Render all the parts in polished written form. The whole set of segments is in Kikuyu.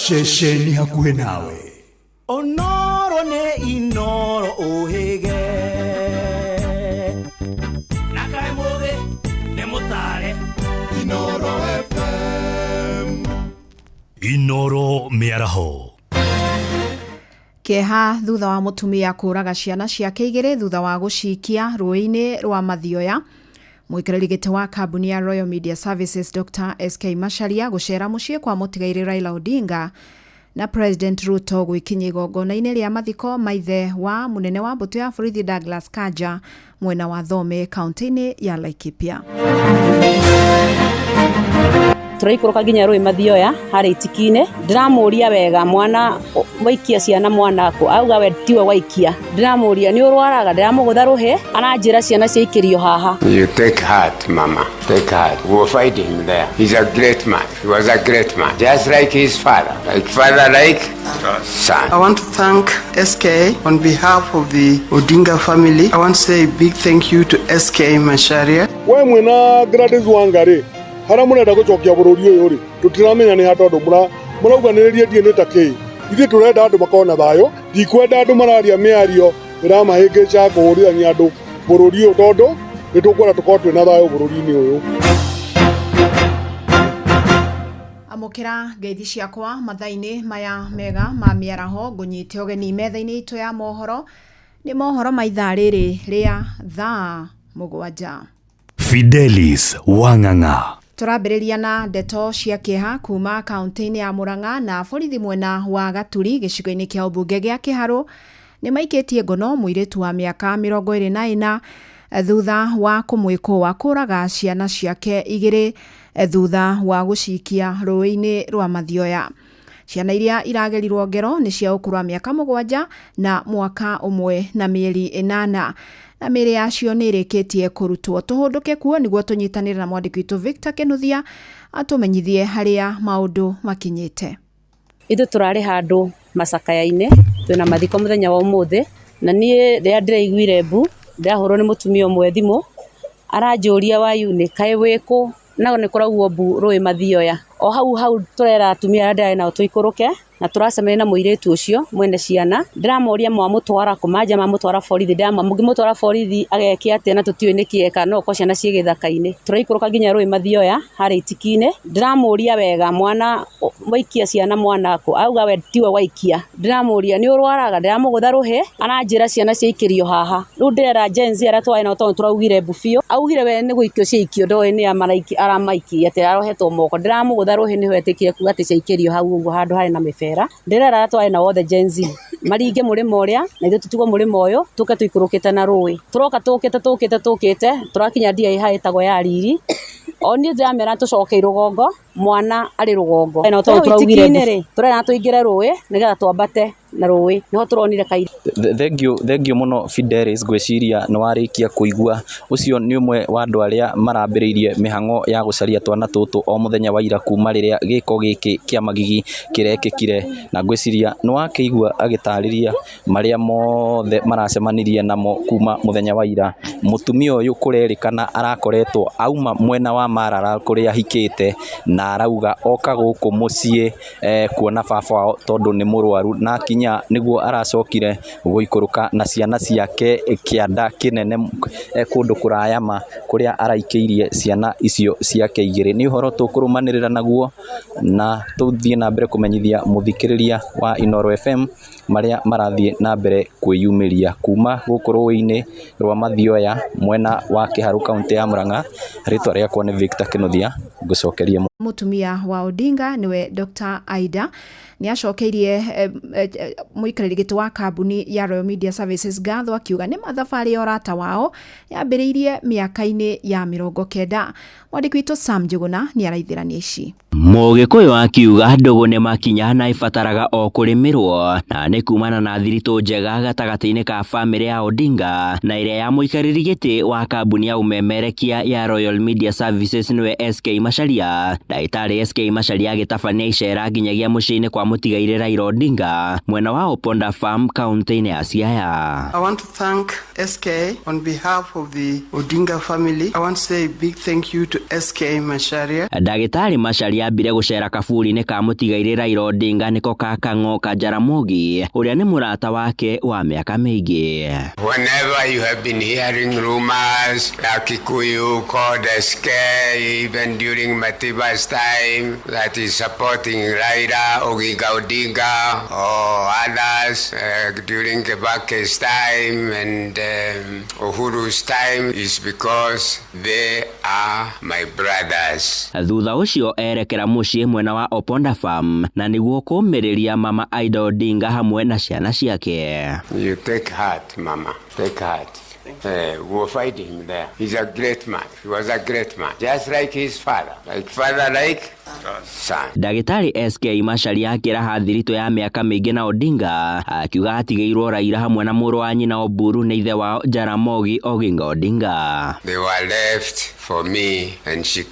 Ceceni hakuhĩ nawe. Ũnorwo nĩ Inoro ũhĩge. Na kaĩ mũthĩ nĩ mũtare. Inoro FM. Inoro Mĩaraho. Kĩeha thutha wa mũtumia kũraga ciana ciake igĩrĩ thutha wa gũcikia rũĩ-inĩ rwa Mathioya. Mũikarĩri gĩtĩ wa kambuni ya Royal Media Services Dr. SK Macharia gũcera mũciĩ kwa mũtigairĩ Raila Odinga na President Ruto gwĩkinyia igongona-inĩ rĩa mathiko ma ithe wa mũnene wa mbũtũ ya borithi Douglas Kanja mwena wa Thome kaunti-inĩ ya Laikipia. Tũraikũrũka nginya rũĩ Mathioya harĩa itiki-inĩ, ndĩramũria wega mwana waikia ciana mwana kũ, auga we tiwe waikia, ndĩramũria nĩ ũrwaraga, ndĩramũgũtha rũhĩ, aranjĩra ciana ciaikĩrio haha. You take heart, Mama. Take heart. We'll find him there. He's a great man. He was a great man. Just like his father. Like father, like son. I want to thank SK on behalf of the Odinga family. I want to say a big thank you to SK Macharia. We mwena Gladys Wanga rĩ, harĩa mũrenda gũcokia bũrũri ũyũ rĩ, tũtiramenya nĩ ha tondũ mũrauganĩrĩria DNA ta kĩĩ. Ithuĩ tũrenda andũ makorwo na thayũ, ndikwenda andũ mararia mĩario ĩramahĩngĩca kũhũrithania andũ bũrũri ũyũ tondũ nĩ tũkwenda tũkorwo twĩna thayũ bũrũri-inĩ ũyũ. Amũkĩra ngeithi ciakwa mathaa-inĩ maya mega ma mĩaraho, ngũnyite ũgeni metha-inĩ itũ ya mohoro, nĩ mohoro ma ithaa rĩrĩ rĩa thaa 7. Fidelis Wang'ang'a. Tũrambĩrĩria na ndeto cia kĩeha kuma kaunti-inĩ ya Murang'a na borithi mwena wa Gaturi gĩcigo-inĩ kĩa ũmbunge gĩa Kĩharũ nĩ maikĩtie ngono mũirĩtu wa mĩaka 24 thutha wa kũmwĩkũa kũraga ciana ciake igĩrĩ thutha wa gũcikia rũĩ-inĩ rwa Mathioya. Ciana iria iragerirwo ngero nĩ cia ũkũrũ wa mĩaka 7 na mwaka 1 na mĩeri 8 na mĩĩrĩ yacio nĩ ĩrĩkĩtie kũrutwo. Tũhũndũke kuo nĩguo tũnyitanĩre na mwandĩki witũ Victor Kĩnuthia atũmenyithie harĩa maũndũ makinyĩte. Ithuĩ tũrarĩ handũ macakaya-inĩ, twĩna mathiko mũthenya wa ũmũthĩ, na niĩ rĩrĩa ndĩraiguire mbu, ndĩrahũrwo nĩ mũtumia ũmwe thimũ, aranjũria Wayuni, kaĩ wĩkũ? Na nĩ kũraugwo mbu rũĩ Mathioya. O hau hau tũrera atumia arĩa ndĩrarĩ nao tũikũrũke, na tũracemania na mũirĩtu ũcio mwene ciana. Ndĩramoria mwamũtwara kũ, manja mamũtwara borithi, ndĩramwĩra mũngĩmũtwara borithi ageke atĩa na tũtiũĩ nĩkĩ eka, no okorwo ciana ciĩ gĩthaka-inĩ. Tũraikũrũka nginya rũĩ Mathioya harĩa itiki-inĩ, ndĩramũria wega mwana waikia ciana mwana kũ, auga we tiwe waikia. Ndĩramũria nĩ ũrwaraga, ndĩramũgũtha rũhĩ, aranjĩra ciana ciaikĩrio haha. Rĩu ndĩrera Gen Z arĩa twarĩ nao tondũ tũraugire mbu biũ, augire we nĩ gũikio ciaikio ndoĩ nĩ aramaikirie atĩ arohetwo moko. Ndĩramũgũtha rũhĩ nĩho etĩkire kuga atĩ ciaikĩrio hau ũguo handũ harĩ na mĩbera. Ndĩrera arĩa twarĩ nao othe Gen Z maringe mũrĩmo ũrĩa na ithuĩ tũtigwo mũrĩmo ũyũ, tũke tũikũrũkĩte na rũĩ. Tũroka tũkĩte tũkĩte tũkĩte, tũrakinya ndia haha ĩtagwo ya Riri. O niĩ ndĩramera tũcoke rũgongo, mwana arĩ rũgongo. Na tondũ tũraugire mbu, tũrera tũingĩre rũĩ nĩgetha twambate na rũĩ, nĩho tũronire kairĩtu. Thengiũ mũno Fidelis, ngwĩciria nĩ warĩkia kũigua ũcio nĩ ũmwe wa andũ arĩa marambĩrĩirie mĩhang'o ya gũcaria twana tũtũ o mũthenya wa ira kuma rĩrĩa gĩko gĩkĩ kĩa magigi kĩrekĩkire, na ngwĩciria nĩ wakĩigua agĩtarĩria marĩa mothe maracemanirie namo kuma mũthenya wa ira. Mũtumia ũyũ kũrerĩkana arakoretwo auma mwena wa Maralal kũrĩa ahikĩte, na arauga oka gũkũ mũciĩ kuona baba wao tondũ nĩ mũrwaru, na akinya nĩguo aracokire gũikũrũka na ciana ciake kĩanda kĩnene kũndũ kũraya ma kũrĩa araikĩirie ciana icio ciake igĩrĩ. Nĩ ũhoro tũkũrũmanĩrĩra naguo na tũthiĩ na mbere kũmenyithia mũthikĩrĩria wa Inooro FM marĩa marathiĩ na mbere kwĩyumĩria kuma gũkũ rũĩ-inĩ rwa Mathioya mwena wa Kĩharũ kaũntĩ ya Murang'a. Rĩtwa rĩakwa nĩ Victor Kĩnuthia, ngũcokerie. Mũtumia wa Odinga nĩwe Dr. Aida nĩ acokeirie mũikarĩri gĩtĩ wa kambuni ya Royal Media Services ngatho akiuga nĩ mathabarĩ ya ũrata wao yambĩrĩirie mĩaka-inĩ ya 90. Mwandĩki witũ Sam Njuguna nĩ araithĩrania ici. Mũgĩkũyũ akiuga ndũgũ nĩ makinya na ĩbataraga o kũrĩmĩrwo, na nĩ kumana na thiritũ njega gatagatĩ-inĩ ka bamĩrĩ ya Odinga na ĩrĩa ya mũikarĩri gĩtĩ wa kambuni ya ũmemerekia ya Royal Media Services nĩwe SK Macharia. Macharia. Ndagĩtarĩ SK Macharia agĩtabania icera nginyagia mũciĩ-inĩ kwa mũtigairĩ Raila Odinga mwena wa Oponda Farm kaunti-inĩ ya Siaya. I want to thank SK on behalf of the Odinga family. I want to say a big thank you to SK Macharia. Ndagĩtarĩ Macharia ambire gũcera kaburi-inĩ ka mũtigairĩ Raila Odinga nĩko ka Kang'o ka Jaramogi ũrĩa nĩ mũrata wake wa mĩaka mĩingĩ. Whenever you have been hearing rumors that Kikuyu called SK, even during Matiba's time, that is supporting Raila Oginga Odinga or others during Kibaki's time and Uhuru's time, is because they are my brothers. Thutha ũcio erekera mũciĩ mwena wa Oponda Farm na nĩguo kũmĩrĩria mama Aida Odinga hamwe na ciana ciake. You take heart, mama. Take heart. We'll find him there. He's a great man. He was a great man. Just like his father. Like father, like son. Ndagĩtarĩ SK Macharia akĩraha thiritũ ya mĩaka mĩingĩ na Odinga akiuga atigĩirwo Raila hamwe na mũrũ wa nyina Oburu nĩ ithe wao Jaramogi Oginga Odinga. They were left for me, and she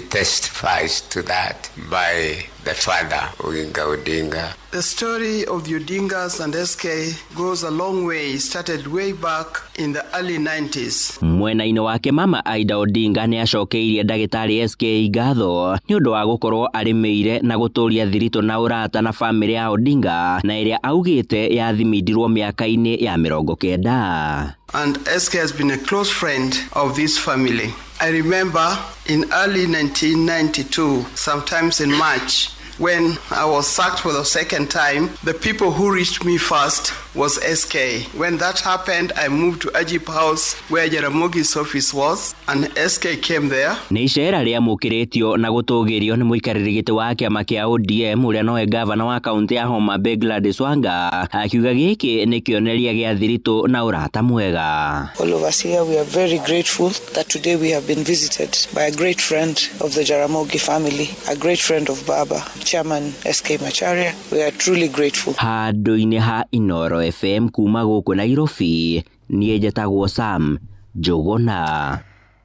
testifies to that by the father, Oginga Odinga. The story of the Odingas and SK goes a long way. It started way back in the early 90s. Mwena-inĩ wake mama Aida Odinga nĩ acokeirie ndagĩtarĩ SK ngatho nĩ ũndũ wa gũkorwo arĩmĩire na gũtũria thiritũ na ũrata na famĩlĩ ya Odinga na ĩrĩa augĩte yathimindirwo mĩaka-inĩ ya 90. And SK has been a close friend of this family. I remember in early 1992, sometimes in March, when I was sacked for the second time, the people who reached me first was SK. When that happened, I moved to Ajib House where Jaramogi's office was, and SK came there. Nĩ icera rĩamũkĩrĩtio na gũtũgĩrio nĩ mũikarĩri gĩtĩ wa kĩama kĩa ODM ũrĩa nowe gavana wa kaunti ya Homa Bay Gladys Wanga akiuga gĩkĩ nĩ kĩonereria gĩa thiritũ na ũrata mwega. All of us here, we are very grateful that today we have been visited by a great friend of the Jaramogi family, a great friend of Baba, Chairman SK Macharia. We are truly grateful. Handũ-inĩ ha Inooro FM kuma gũkũ Nairobi, niĩ njetagwo Sam Njũgũna.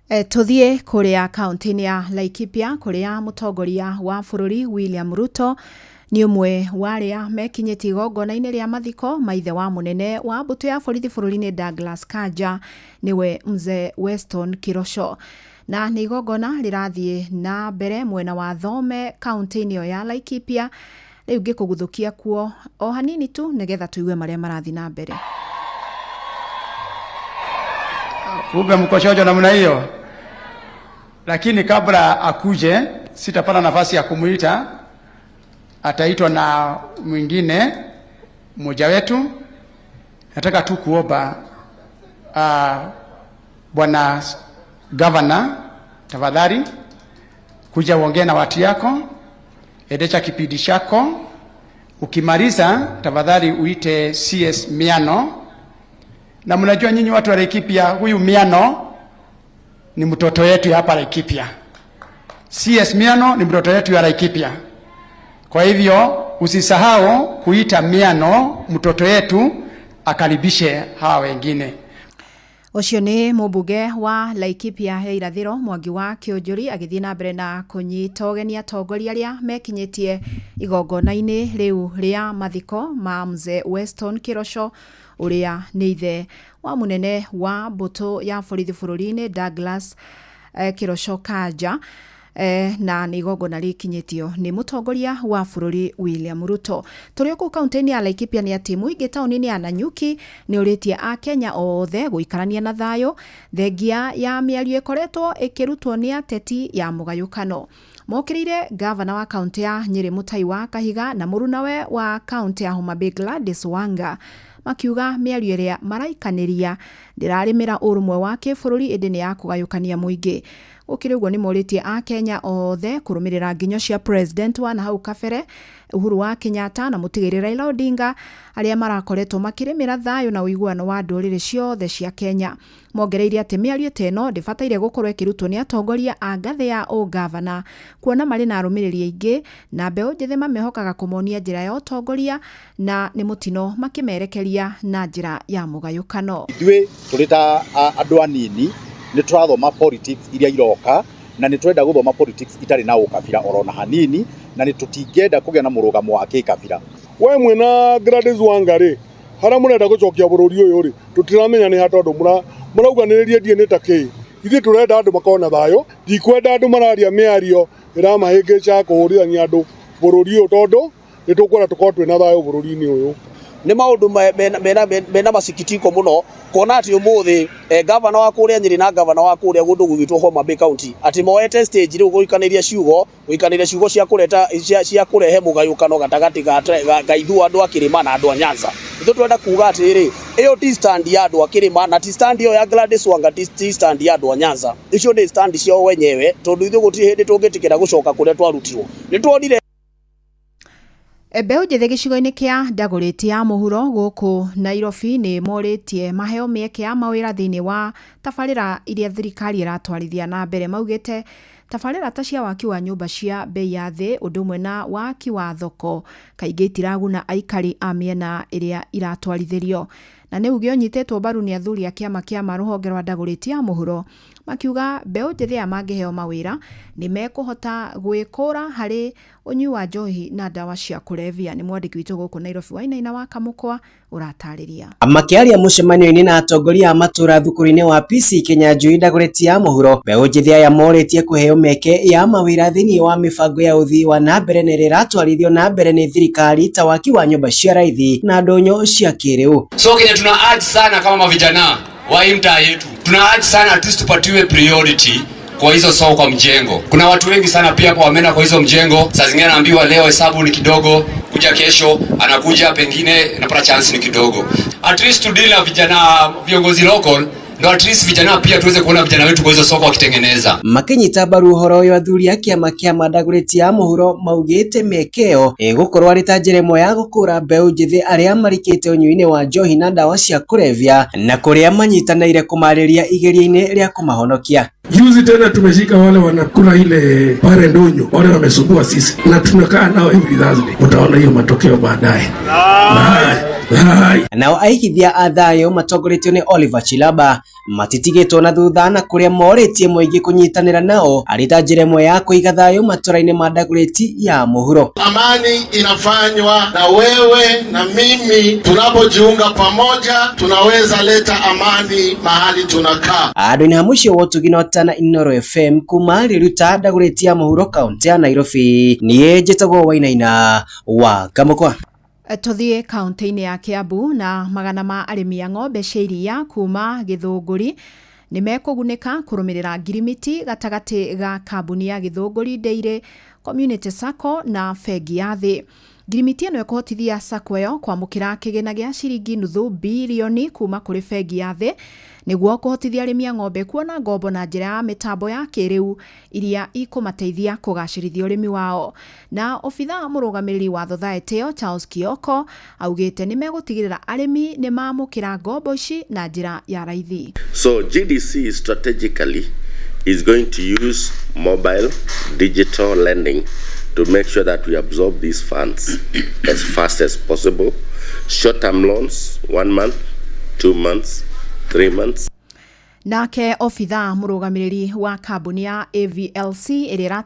Tũthiĩ kũrĩa kaunti-inĩ ya Laikipia kũrĩa mũtongoria wa bũrũri William Ruto nĩ ũmwe wa arĩa mekinyĩtie igongona-inĩ rĩa mathiko ma ithe wa mũnene wa mbũtũ ya borithi bũrũri-inĩ Douglas Kanja nĩwe Mzee Weston Kirocho. Na nĩ igongona rĩrathiĩ na mbere mwena wa Thome kaunti-inĩ ĩyo ya Laikipia. Rĩu ngĩkũguthũkia kuo o hanini tu nĩgetha tũigue marĩa marathiĩ na mbere. Kumbe mko chojo namna hiyo. Lakini kabla akuje sitapata nafasi ya kumuita, ataitwa na mwingine mmoja wetu. Nataka tu kuomba Bwana Governor, tafadhali kuja uongee na watu yako, endesha kipindi chako. Ukimaliza tafadhali uite CS Miano. Na mnajua nyinyi watu wa Laikipia, huyu Miano ni mtoto wetu hapa Laikipia. CS Miano ni mtoto wetu ya Laikipia. Kwa hivyo usisahau kuita Miano mtoto wetu akaribishe hawa wengine. Ũcio nĩ mũmbunge wa Laikipia ya irathĩro Mwangi wa Kĩũnjũri agĩthiĩ na mbere na kũnyita ũgeni atongoria arĩa mekinyĩtie igongona-inĩ rĩu rĩa mathiko ma Mzee Weston Kirocho ũrĩa nĩ ithe wa mũnene wa mbũtũ ya borithi bũrũri-inĩ Douglas Kirocho Kanja. Na nĩ igongona rĩkinyĩtio nĩ mũtongoria wa bũrũri William Ruto. Tũrĩ kũu kaunti-inĩ ya Laikipia nĩ atĩ mũingĩ taũni-inĩ ya Nanyuki nĩ ũrĩtie Akenya othe gũikarania na thayũ thengia ya mĩario ĩkoretwo ĩkĩrutwo nĩ ateti ya mũgayũkano. Mokĩrĩire gavana wa kaunti ya Nyĩrĩ Mũtai wa Kahiga na mũrunawe wa kaunti ya Homa Bay Gladys Wanga makiuga mĩario ĩrĩa maraikanĩria ndĩrarĩmĩra ũrũmwe wa kĩbũrũri ĩndĩ nĩ ya kũgayũkania mũingĩ. Gũkĩrĩ ũguo nĩ morĩtie Akenya othe kũrũmĩrĩra nginyo cia president wa nahau kabere Uhuru wa Kenyatta na mũtigĩrĩ Raila Odinga arĩa marakoretwo makĩrĩmĩra thayũ na ũiguano wa ndũrĩrĩ ciothe cia Kenya. Mongereire atĩ mĩario ta ĩno ndĩbataire gũkorwo ĩkĩrutwo nĩ atongoria a ngathĩ ya ũgavana kuona marĩ na arũmĩrĩri aingĩ na mbeũ njĩthĩ mamehokaga kũmonia njĩra ya ũtongoria na nĩ mũtino makĩmerekeria na njĩra ya mũgayũkano. Ithuĩ tũrĩ ta andũ anini nĩ tũrathoma politics iria iroka Na nĩ tũrenda gũthoma politics itarĩ na ũkabira orona hanini, na nĩ tũtingĩenda kũgĩa na mũrũgamo wa kĩkabira. We mwĩna Gladys Wanga rĩ, harĩa mũrenda gũcokia bũrũri ũyũ rĩ, tũtiramenya nĩ ha tondũ mũrauganĩrĩria DNA ta kĩ. Ithuĩ tũrenda andũ makorwo na thayũ, ndikwenda andũ mararia mĩario ĩramahĩngĩca kũhũrithania andũ bũrũri ũyũ, tondũ nĩ tũkwenda tũkorwo twĩna thayũ bũrũri-inĩ ũyũ. Nĩ maũndũ mena masikitiko mũno kuona atĩ ũmũthĩ gavana wa kũrĩa Nyĩrĩ na gavana wa kũrĩa kũndũ gũgwĩtwo Homa Bay County atĩ moete stage rĩu gũikanĩria ciugo cia kũreta cia kũrehe mũgayũkano gatagatĩ ga ithuĩ andũ a Kĩrĩma na andũ a Nyanza. Ithuĩ tũrenda kuga atĩrĩrĩ, ĩyo ti stand ya andũ a Kĩrĩma na ti stand ĩyo ya Gladys Wanga, ti stand ya andũ a Nyanza. Icio nĩ stand ciao wenyewe, tondũ ithuĩ gũtirĩ hĩndĩ tũngĩtĩkĩra gũcoka kũrĩa twarutirwo. Nĩ tuonire. Mbeũ njĩthĩ gĩcigo-inĩ kĩa Dagoretti ya mũhuro gũkũ Nairobi nĩ morĩtie maheo mĩeke ya mawĩra thĩinĩ wa tabarĩra iria thirikari ĩratwarithia na mbere. Maugĩte tabarĩra ta cia waki wa nyũmba cia bei ya thĩ ũndũ ũmwe na waki wa thoko kaingĩ itiraguna aikari a mĩena ĩrĩa iratwarithĩrio. Na nĩ uge ũnyitĩtwo mbaru nĩ athuri a kĩama kĩa rũhonge rwa Dagoretti ya mũhuro, makiuga mbeũ njĩthĩ aya mangĩheo mawĩra nĩ mekũhota gwĩkũra harĩ ũnyui wa njohi na ndawa cia kũrebia. Nĩ mwandĩki witũ gũkũ Nairobi Wainaina wa Kamũkwa ũratarĩria. Makĩaria mũcemanio-inĩ na atongoria a matũra thukuru-inĩ wa PC Kinyanjui Dagoretti ya mũhuro, mbeũ njĩthĩ aya morĩtie kũheo mĩeke ya mawĩra thĩinĩ wa mĩbango ya ũthii wa na mbere na ĩrĩa ĩratwarithio na mbere nĩ thirikari ta waki wa nyũmba cia raithi na ndũnyũ cia kĩrĩu. So Kenya tuna urge sana kama mavijana wa hii mtaa yetu, tuna urge sana at least tupatiwe priority kwa hizo soko kwa mjengo. Kuna watu wengi sana pia hapo wameenda kwa hizo mjengo, saa zingine anaambiwa leo hesabu ni kidogo, kuja kesho anakuja pengine napata chance ni kidogo. At least to deal na vijana viongozi local, ndo at least vijana pia tuweze kuona vijana wetu kwa hizo soko wakitengeneza. Makinyita mbaru ũhoro ũyũ, athuri a kĩama kĩa Dagoretti ya mũhuro maugĩte mĩeke ĩyo ĩgũkorwo arĩ ta njĩra ĩmwe ya gũkũra mbeũ njĩthĩ arĩa marikĩte ũnyui-inĩ wa njohi na ndawa cia kũrebia na kũrĩa manyitanĩire kũmarĩria igeria-inĩ rĩa kũmahonokia. Juzi tena tumeshika wale wanakula ile pare ndonyo, wale wamesumbua sisi na tunakaa nao every Thursday. Mtaona hiyo matokeo baadaye. Nao aigithia a thayũ matongoretio nĩ Oliver Chilaba matitigĩtwo na thutha na kũrĩa morĩtie mũingĩ kũnyitanĩra nao arĩ ta njĩra ĩmwe ya kũiga thayũ matũra-inĩ ma Dagoretti ya mũhuro. Amani inafanywa na wewe na mimi, tunapojiunga pamoja tunaweza leta amani mahali tunakaa. Andũ-inĩ ha mũciĩ wa ũtugi na ũtana Inooro FM kuma Riruta Dagoretti ya mũhuro kaũntĩ ya Nairobi, niĩ njĩtagwo Wainaina wa Kamũkwa. Tũthiĩ kaũntĩ-inĩ ya Kiambu na magana ma arĩmi a ng'ombe cia iria kuma Gĩthũngũri nĩ mekũgunĩka kũrũmĩrĩra ngirimiti gatagatĩ ga kambuni ya Gĩthũngũri Dairy Community Sacco na bengi ya thĩ. Ngirimiti ĩno ĩkũhotithia sacco ĩyo kwamũkĩra kĩgĩna gĩa ciringi nuthu birioni kuma kũrĩ bengi ya thĩ nĩguo kũhotithia arĩmi a ng'ombe kuona ngombo na njĩra ya mĩtambo ya kĩrĩu iria ikũmateithia kũgacĩrithia ũrĩmi wao. Na obitha mũrũgamĩrĩri wa thothaitĩ ĩyo Charles Kioko augĩte nĩ megũtigĩrĩra arĩmi nĩ mamũkĩra ngombo ici na njĩra ya raithi. So GDC strategically is going to use mobile digital lending to make sure that we absorb these funds as fast as possible. Short-term loans, 1 month, 2 months, 3 months. Nake obitha mũrũgamĩrĩri wa kambuni ya AVLC ĩrĩa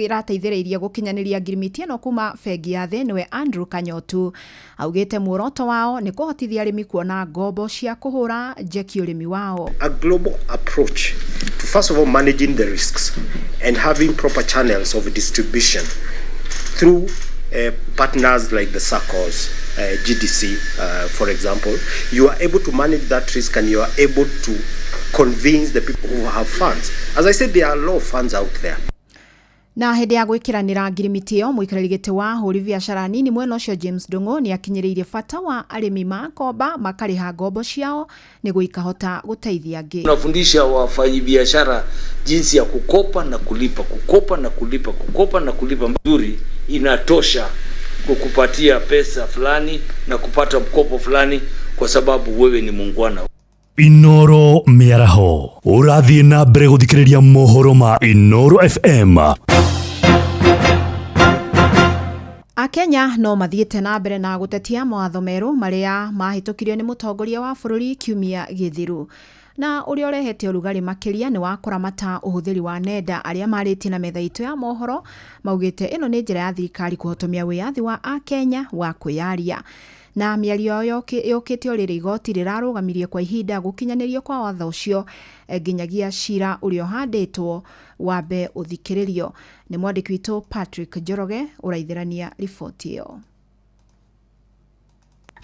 ĩrateithĩrĩirie gũkinyanĩria ngirimiti ĩno kuma bengi ya thĩ nĩwe Andrew Kanyotu augĩte muoroto wao nĩ kũhotithia arĩmi kuona ngombo cia kũhũra njeki ũrĩmi wao. A global approach to first of all managing the risks and having proper channels of distribution through partners like the SACCOs, GDC, for example, you are able to manage that risk and you are able to convince the people who have funds. As I said, there are a lot of funds out there. Na hĩndĩ ya gwĩkĩranĩra ngirimiti ĩyo, mũikarĩri gĩtĩ wa ahũri biacara nini mwena ũcio James Ndung'u nĩ akinyĩrĩirie bata wa arĩmi makomba makarĩha ngombo ciao nĩguo ikahota gũteithia angĩ. Tunafundisha wafanyabiashara jinsi ya kukopa na kulipa, kukopa na kulipa, kukopa na kulipa. Nzuri inatosha kukupatia pesa fulani na kupata mkopo fulani kwa sababu wewe ni muungwana. Inooro mĩaraho ũrathiĩ na mbere gũthikĩrĩria mohoro ma Inooro FM. Akenya no mathiĩte na mbere na gũtetia mawatho merũ marĩa mahĩtũkirio nĩ mũtongoria wa bũrũri kiumia gĩthiru. Na ũrĩa ũrehete ũrugarĩ makĩria nĩ wa kũramata ũhũthĩri wa nenda. Arĩa marĩtie na metha itũ ya mohoro maugĩte ĩno nĩ njĩra ya thirikari kũhotomia wĩyathi wa akenya wa kwĩyaria. Na mĩario yao yũkĩte o rĩrĩ igoti rĩrarũgamirie kwa ihinda gũkinyanĩrio kwa watho ũcio nginyagia cira ũrĩa ũhandĩtwo wambe ũthikĩrĩrio. Nĩ mwandĩki witũ Patrick Njoroge ũraithĩrania riboti ĩyo.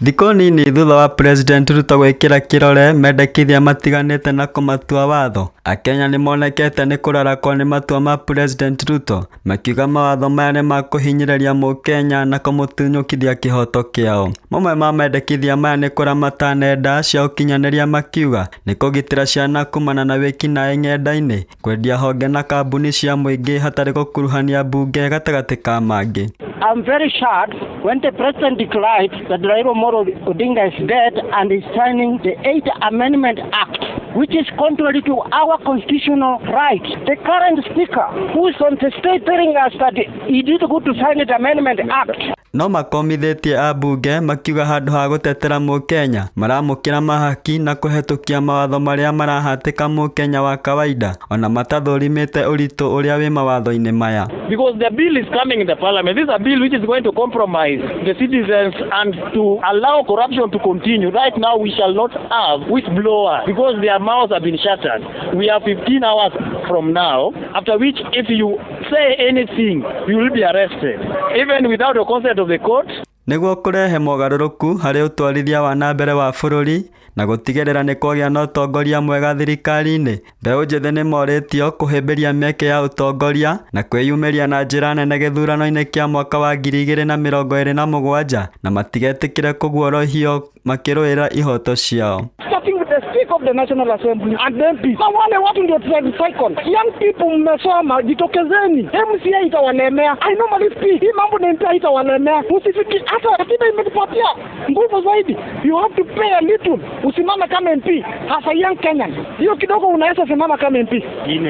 Thikũ nini thutha wa President Ruto gwĩkĩra kĩrore mendekithia matiganĩte na kũmatua watho, Akenya nĩmonekete nĩ kũrarakwo nĩ matua ma President Ruto makiuga mawatho maya nĩ makũhinyĩrĩria mũkenya na kũmũtunyũkithia kĩhoto kĩao. Mamwe ma mendekithia maya nĩ kũramata nenda cia ũkinyanĩria makiuga nĩ kũgitĩra ciana kumana na wĩkinaĩ ng'enda-inĩ, kwendia honge na kambuni cia mũingĩ hatarĩ gũkuruhania mbunge gatagatĩ ka mangĩ. I'm very sad when the president declared that Raila Amolo Odinga is dead and is signing the Eighth Amendment Act, which is contrary to our constitutional rights. The current speaker, who is on the state telling us that he did good to sign the Amendment Act. No makomithĩtie ambunge makiuga handũ ha gũtetera mũkenya maramũkĩra mahaki na kũhetũkia mawatho marĩa marahatĩka mũkenya wa kawaida ona matathũrimĩte ũritũ ũrĩa wĩ mawatho-inĩ maya. Because the bill is coming in the parliament. This is a bill which is going to compromise the citizens and to allow corruption to continue. Right now we shall not have whistleblowers because their mouths have been shuttered. We have 15 hours from now, after which if you say anything, you will be arrested, even without the consent of the court. Nĩguo kũrehe mogarũrũku harĩ ũtwarithia wa na mbere wa bũrũri na gũtigĩrĩra nĩ kwagĩa na ũtongoria mwega thirikari-inĩ, mbeũ njĩthĩ nĩ morĩtio kũhĩmbĩria mĩeke ya ũtongoria na kwĩyumĩria na njĩra nene gĩthurano-inĩ kĩa mwaka wa 2027 na matigetĩkĩre kũguoyohio makĩrũĩra ihoto ciao. Starting with the Speaker of the National Assembly and the MPs. Na wale watu ndio recycle. Young people mmesoma, jitokezeni. MCA itawalemea. I normally speak. Hii mambo na MP itawalemea. Usifiki hata katiba imetupatia nguvu zaidi. You have to pay a little. Usimame kama MP. Hasa young Kenyan. Hiyo kidogo unaweza simama kama MP.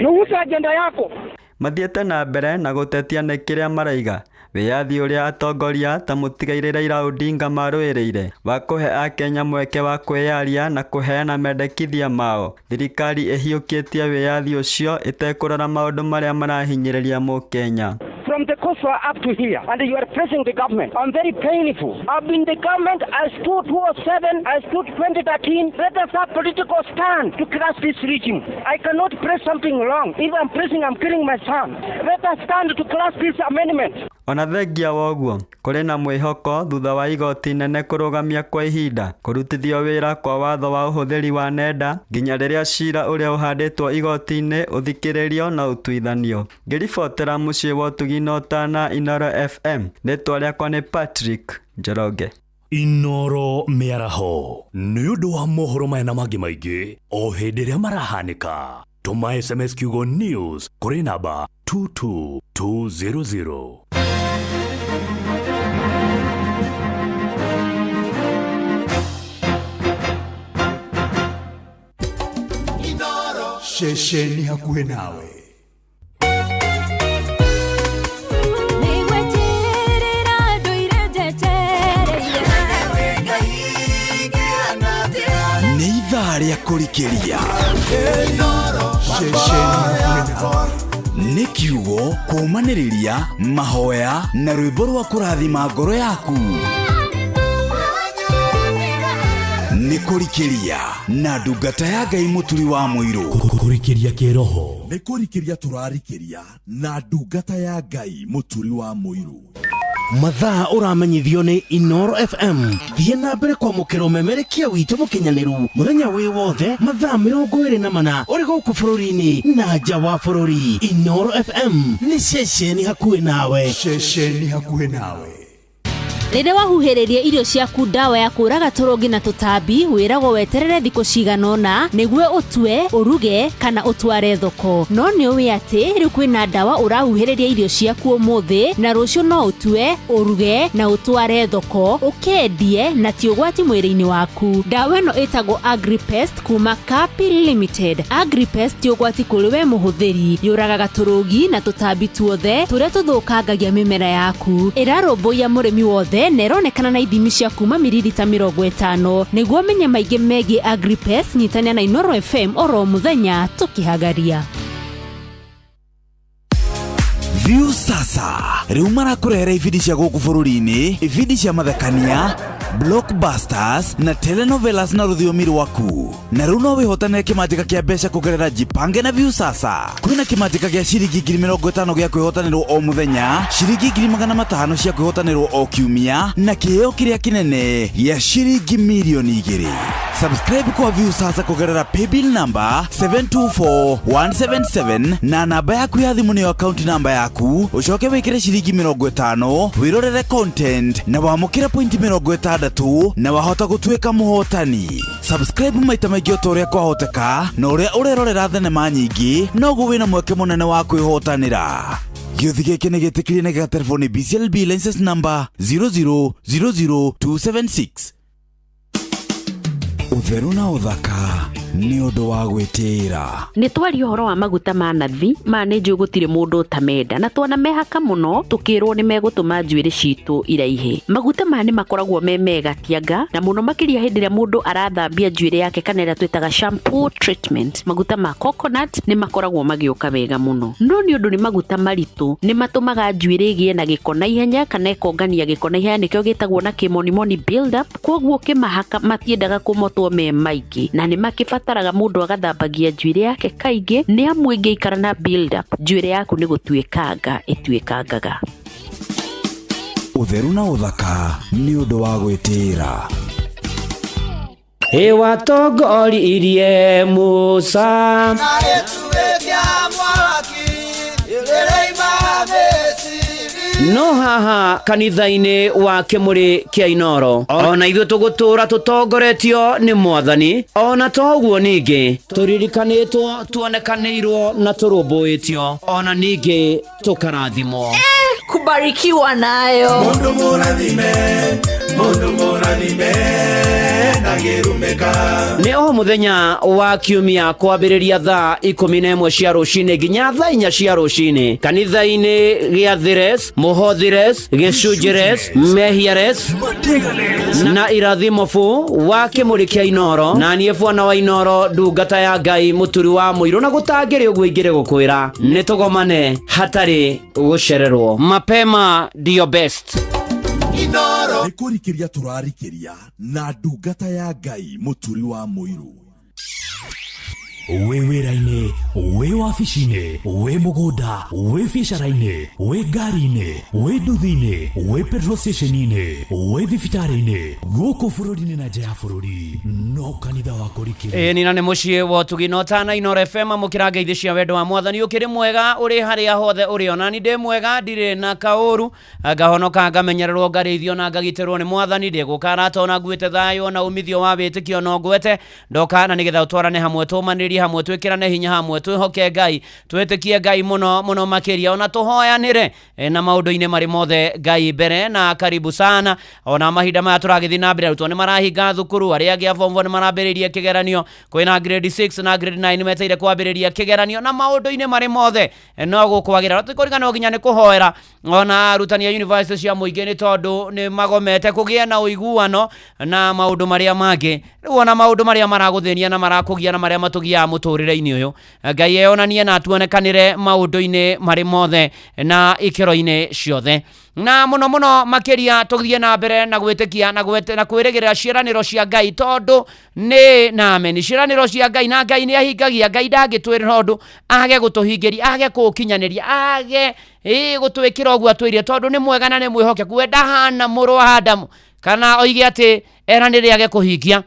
Na use agenda yako. Mathiĩte na mbere na gũtetia nĩ kĩrĩa maraiga wĩyathi ũrĩa atongoria ta mũtigairĩ Raila Odinga marũĩrĩire wa kũhe akenya mweke wa kwĩyaria na kũheana mendekithia mao. Thirikari ĩhiũkĩtie wĩyathi ũcio ĩtekũrora maũndũ marĩa marahinyĩrĩria mũkenya. From the coast up to here, and you are pressing the government. I'm very painful. I've been the government, I stood 2007, I stood 2013. Let us have political stand to crush this regime. I cannot press something wrong. If I'm pressing, I'm killing my son. Let us stand to crush this amendment. Ona thengia wa ũguo, kũrĩ na mwĩhoko thutha wa igoti nene kũrũgamia kwa ihinda kũrutithio wĩra kwa watho wa ũhũthĩri wa nenda nginya rĩrĩa cira ũrĩa ũhandĩtwo igoti-inĩ ũthikĩrĩrio na ũtuithanio. Ngĩribotera mũciĩ wa ũtugi na ũtana Inooro FM, rĩtwa rĩakwa nĩ Patrick Njoroge. Inooro mĩaraho nĩ ũndũ wa mohoro maya na mangĩ maingĩ o hĩndĩ ĩrĩa marahanĩka. Tũma SMS kiugo news kũrĩ namba 22200. Ceceni hakuhĩ nawe. Nĩ ithaa rĩa kũrikĩria. Ceceni hakuhĩ nawe. Nĩ kiugo kũũmanĩrĩria mahoya na rwĩmbo rwa kũrathima ngoro yaku. Nĩ kũrikĩria na ndungata ya Ngai mũturi wa mũirũ. Kũrikĩria kĩroho. Nĩ kũrikĩria tũrarikĩria na ndungata ya Ngai mũturi wa mũirũ. Mathaa ũramenyithio nĩ Inooro FM. Thiĩ na mbere kwamũkĩra ũmemerekia witũ mũkinyanĩru mũthenya wĩ wothe mathaa 24 ũrĩ gũkũ bũrũri-inĩ na nja wa bũrũri. Inooro FM nĩ ceceni hakuhĩ nawe. Ceceni hakuhĩ nawe. Rĩrĩa wahuhĩrĩria irio ciaku ndawa ya kũraga tũrũngi na tũtambi, wĩragwo weterere thikũ cigana ũna nĩguo ũtue, ũruge kana ũtware thoko. No nĩ ũĩ atĩ rĩu kwĩna ndawa ũrahuhĩrĩria irio ciaku ũmũthĩ na rũciũ no ũtue, ũruge na ũtware thoko, ũkendie na ti ũgwati mwĩrĩ-inĩ waku. Ndawa ĩno ĩtagwo Agripest kuma Kapi Limited. Agripest ti ũgwati kũrĩ we mũhũthĩri, yũragaga tũrũgi na tũtambi tuothe tũrĩa tũthũkangagia mĩmera yaku. Ĩrarũmbũiya mũrĩmi wothe yothe na ĩronekana na ithimi cia kuma miririta 50. Nĩguo ũmenye maingĩ megiĩ Agripest, nyitania na Inoro FM oro mũthenya tũkĩhagaria. View sasa rĩu marakũrehera ibindi cia gũkũ bũrũri-inĩ, ibindi cia mathekania, blockbusters na telenovelas na rũthiomi rwaku. Na rĩu no wĩhotanĩre kĩmanjĩka kĩa mbeca kũgerera Jipange na View sasa. Kwĩna kĩmanjĩka gĩa ciringi 50,000 gĩa kwĩhotanĩrwo o mũthenya, ciringi 500,000 cia kwĩhotanĩrwo o kiumia, na kĩheo kĩrĩa kĩnene gĩa ciringi 2,000,000. Subscribe kwa View sasa kũgerera paybill number 724177 na namba yaku ya thimũ nĩyo account namba yaku, ũcoke wĩkĩre ciringi 50 wĩrorere content na wamũkĩre pointi 60 na wahota gũtuĩka mũhotani. Subscribe maita maingĩ o ta ũrĩa kwahoteka, na ũrĩa ũrerorera thenema nyingĩ noguo wĩna mweke mũnene wa kwĩhotanĩra. Gĩũthi gĩkĩ nĩ gĩtĩkĩrie na gĩgaterwo nĩ BCLB license number 0000276. Ũtheru na ũthaka nĩ ũndũ wa gwĩtĩĩra. Nĩ twaria ũhoro wa maguta ma nathi ma nĩ njũĩ gũtirĩ mũndũ ũtamenda, na twanamehaka mũno tũkĩrwo nĩ megũtũma njuĩrĩ citũ iraihe. Maguta maya nĩ makoragwo me mega kĩanga, na mũno makĩria hĩndĩ ĩrĩa mũndũ arathambia njuĩrĩ yake kana ĩrĩa twĩtaga shampoo treatment. Maguta ma coconut nĩ makoragwo magĩũka wega mũno, no nĩ ũndũ nĩ maguta maritũ nĩ matũmaga njuĩrĩ ĩgĩe na gĩko na ihenya kana ĩkongania gĩko na ihenya, nĩkĩo gĩtagwo na kĩmonimoni build up. Koguo ũkĩmahaka matiendaga kũmotwo me maingĩ, na nĩ makĩbataraga mũndũ agathambagia njuĩrĩ yake kaingĩ, nĩ amu ĩngĩikara na build up njuĩrĩ yaku nĩ gũtuĩkanga ĩtuĩkangaga. Ũtheru na ũthaka nĩ ũndũ wa gwĩtĩĩra. Ĩwatongoririe Musa no haha kanitha-inĩ wa Kĩmũrĩ kĩa Inoro, ona ithuĩ tũgũtũra tũtongoretio nĩ Mwathani. Ona toguo ningĩ tũririkanĩtwo, tuonekanĩirwo na tũrũmbũĩtio, ona ningĩ tũkarathimwo. Kubarikiwa nayo. Mundu mũrathime, mundu mũrathime, ndangĩrumĩka. Nĩ o mũthenya wa kiumia kwambĩrĩria thaa 11 cia rũcinĩ nginya thaa 4 cia rũcinĩ kanitha-inĩ gĩa Thires, Mũhothires, Gĩcunjĩres, Mehiares na Irathimobu wa Kĩmũrĩ kĩa Inoro, na niĩ bwana wa Inoro, ndungata ya Ngai, mũturi wa mũirũ, na gũtangĩrĩ ũguo ingĩrĩ gũkwĩra nĩ tũgomane hatarĩ gũcererwo. Mapema ndio best. Nĩ kũrikĩria tũrarikĩria na ndungata ya Ngai mũturi wa mũirũ. Wĩ wĩra-inĩ, wĩ wabici-inĩ, wĩ mũgũnda, wĩ biacara-inĩ, wĩ ngari-inĩ, wĩ nduthi-inĩ, wĩ petrol station-inĩ, wĩ thibitarĩ-inĩ, gũkũ bũrũri-inĩ na nja ya bũrũri, no kanitha wa kũrikĩria. Ĩĩ nina nĩ mũciĩ wa ũtugi na ũtana Inoro FM, amũkĩra ngeithi cia wendo wa Mwathani. Ũkĩrĩ mwega ũrĩ harĩa hothe ũrĩ, ona ni ndĩ mwega, ndirĩ na kaũru, ngahonoka, ngamenyererwo, ngarĩithio na ngagitĩrwo nĩ Mwathani. Ndĩgũka arata ona nguĩte thayũ na umithio wa wĩtĩkio no ngwete ndoka na nĩgetha ũtwarane hamwe, tũmanĩrie hamwe, twĩkĩrane hinya hamwe, twĩhoke Ngai, twĩtĩkie Ngai mũno mũno makĩria, ona tũhoyanĩre na maũndũ-inĩ marĩ mothe Ngai mbere. Na karibu sana. Ona mahinda maya tũragĩthiĩ na mbere, arutwo nĩ marahinga thukuru, arĩa angĩ a form 4 nĩ marambĩrĩria kĩgeranio, kwĩna grade 6 na grade 9 meteire kwambĩrĩria kĩgeranio, na maũndũ-inĩ marĩ mothe no gũkwagĩra. Tũkũririkana nginya nĩ kũhoera ona arutani a university cia mũingĩ, nĩ tondũ nĩ magomete kũgĩa na ũiguano na maũndũ marĩa mangĩ. Rĩu ona maũndũ marĩa maragũthĩnia na marakũgia na marĩa matũgiaga mũtũrĩre-inĩ ũyũ, Ngai eyonanie na atuonekanĩre maũndũ-inĩ marĩ mothe na ikĩro-inĩ ciothe, na mũno mũno makĩria tũthiĩ na mbere na gwĩtĩkia na kwĩrĩgĩrĩra ciĩranĩro cia Ngai, tondũ nĩ na ameni ciĩranĩro cia Ngai, na Ngai nĩ ahingagia. Ngai ndangĩtwĩrĩra ũndũ age gũtũhingĩria, age kũũkinyanĩria, age gũtwĩkĩra ũguo atwĩrire, tondũ nĩ mwega na nĩ mwĩhokeku. We ndahana mũrũ wa Adamu kana oige atĩ eranĩre age kũhingia.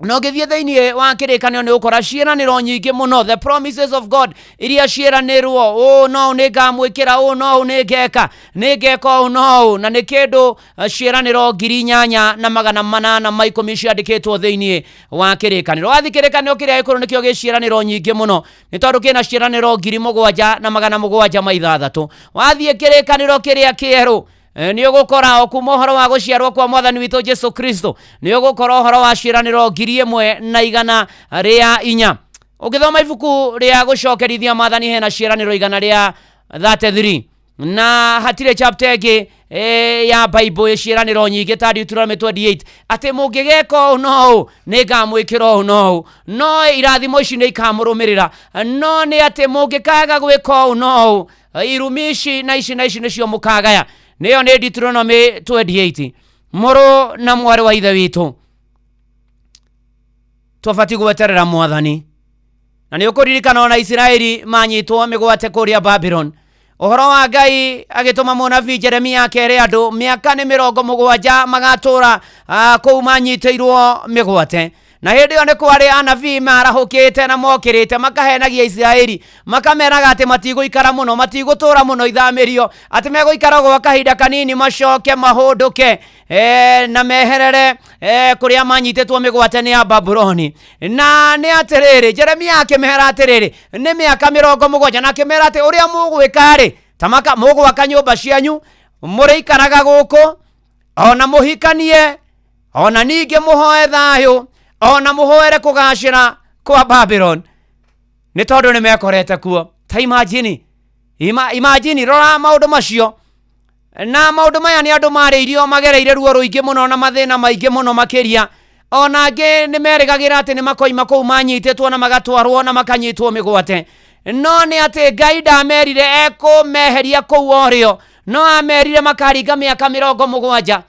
No ngĩthiĩ thĩinĩ wa kĩrĩkanĩro nĩ ũkora ciĩranĩro nyingĩ mũno, the promises of God iria ciĩranĩrwo, ũũ no nĩ ngamwĩkĩra, ũũ no nĩ ngeka, nĩ ngeka ũũ no ũũ, na nĩ kĩndũ ciĩranĩro 8,810 ciandĩkĩtwo thĩinĩ wa kĩrĩkanĩro. Wathiĩ kĩrĩkanĩro kĩrĩa gĩkũrũ nĩkĩo gĩ ciĩranĩro nyingĩ mũno, nĩ tondũ kĩna ciĩranĩro 7,706. Wathiĩ kĩrĩkanĩro kĩrĩa kĩerũ nĩ ũgũkora o kuma ũhoro wa gũciarwo kwa Mwathani witũ Jesu Kristo, nĩ ũgũkora ũhoro wa ciĩranĩro 1,104. Ũngĩthoma ibuku rĩa gũcokerithia Mwathani hena ciĩranĩro 133. Na hatirĩ chapter ĩngĩ ya Bible ĩciĩranĩro nyingĩ ta Deuteronomy 28 atĩ mũngĩgeka ũũ no ũũ nĩ ngamwĩkĩra ũũ no ũũ, no irathimo ici nĩ ikamũrũmĩrĩra, no nĩ atĩ mũngĩkaga gwĩka ũũ no ũũ irumi ici na ici na ici nĩcio mũkagaya. Nĩyo nĩ Deuteronomy 28. Mũrũ na mwarĩ wa ithe witũ, twabatiĩ gweterera mwathani. Na nĩ ũkũririkana ona Isiraeli manyitwo mĩgwate kũrĩa Babylon, ũhoro wa Ngai agĩtũma mũnabii Jeremia akere andũ mĩaka nĩ 70 magatũra kũu manyitĩirwo mĩgwate. Na hĩndĩ ĩyo nĩ kwarĩ anabii marahũkĩte na mokĩrĩte makahenagia Isiraeli, makameraga atĩ matigũikara mũno, matigũtũra mũno ithamĩrio, atĩ megũikara gwa kahinda kanini macoke mahũndũke na meherere kũrĩa manyitĩtwo mĩgwate nĩ a Babuloni. Na nĩ atĩrĩrĩ, Jeremia akĩmera atĩrĩrĩ, nĩ mĩaka 70, na akĩmera atĩ ũrĩa mũgwĩka-rĩ, ta mũgwaka nyũmba cianyu, mũrĩikaraga gũkũ, ona mũhikanie, ona ningĩ mũhoe thayũ, ona mũhoere kũgacĩra kwa Babylon, nĩ tondũ nĩ mekorete kuo. Ta imagine, imagine, rora maũndũ macio. Na maũndũ maya nĩ andũ marĩirio magereire ruo rũingĩ mũno na mathĩna maingĩ mũno makĩria. Ona angĩ nĩ merĩgagĩra atĩ nĩ makoima kũu manyitĩtwo na magatwarwo na makanyitwo mĩgwate. No nĩ atĩ Ngai ndamerire ekũmeheria kũu orĩo, no amerire makaringa mĩaka 70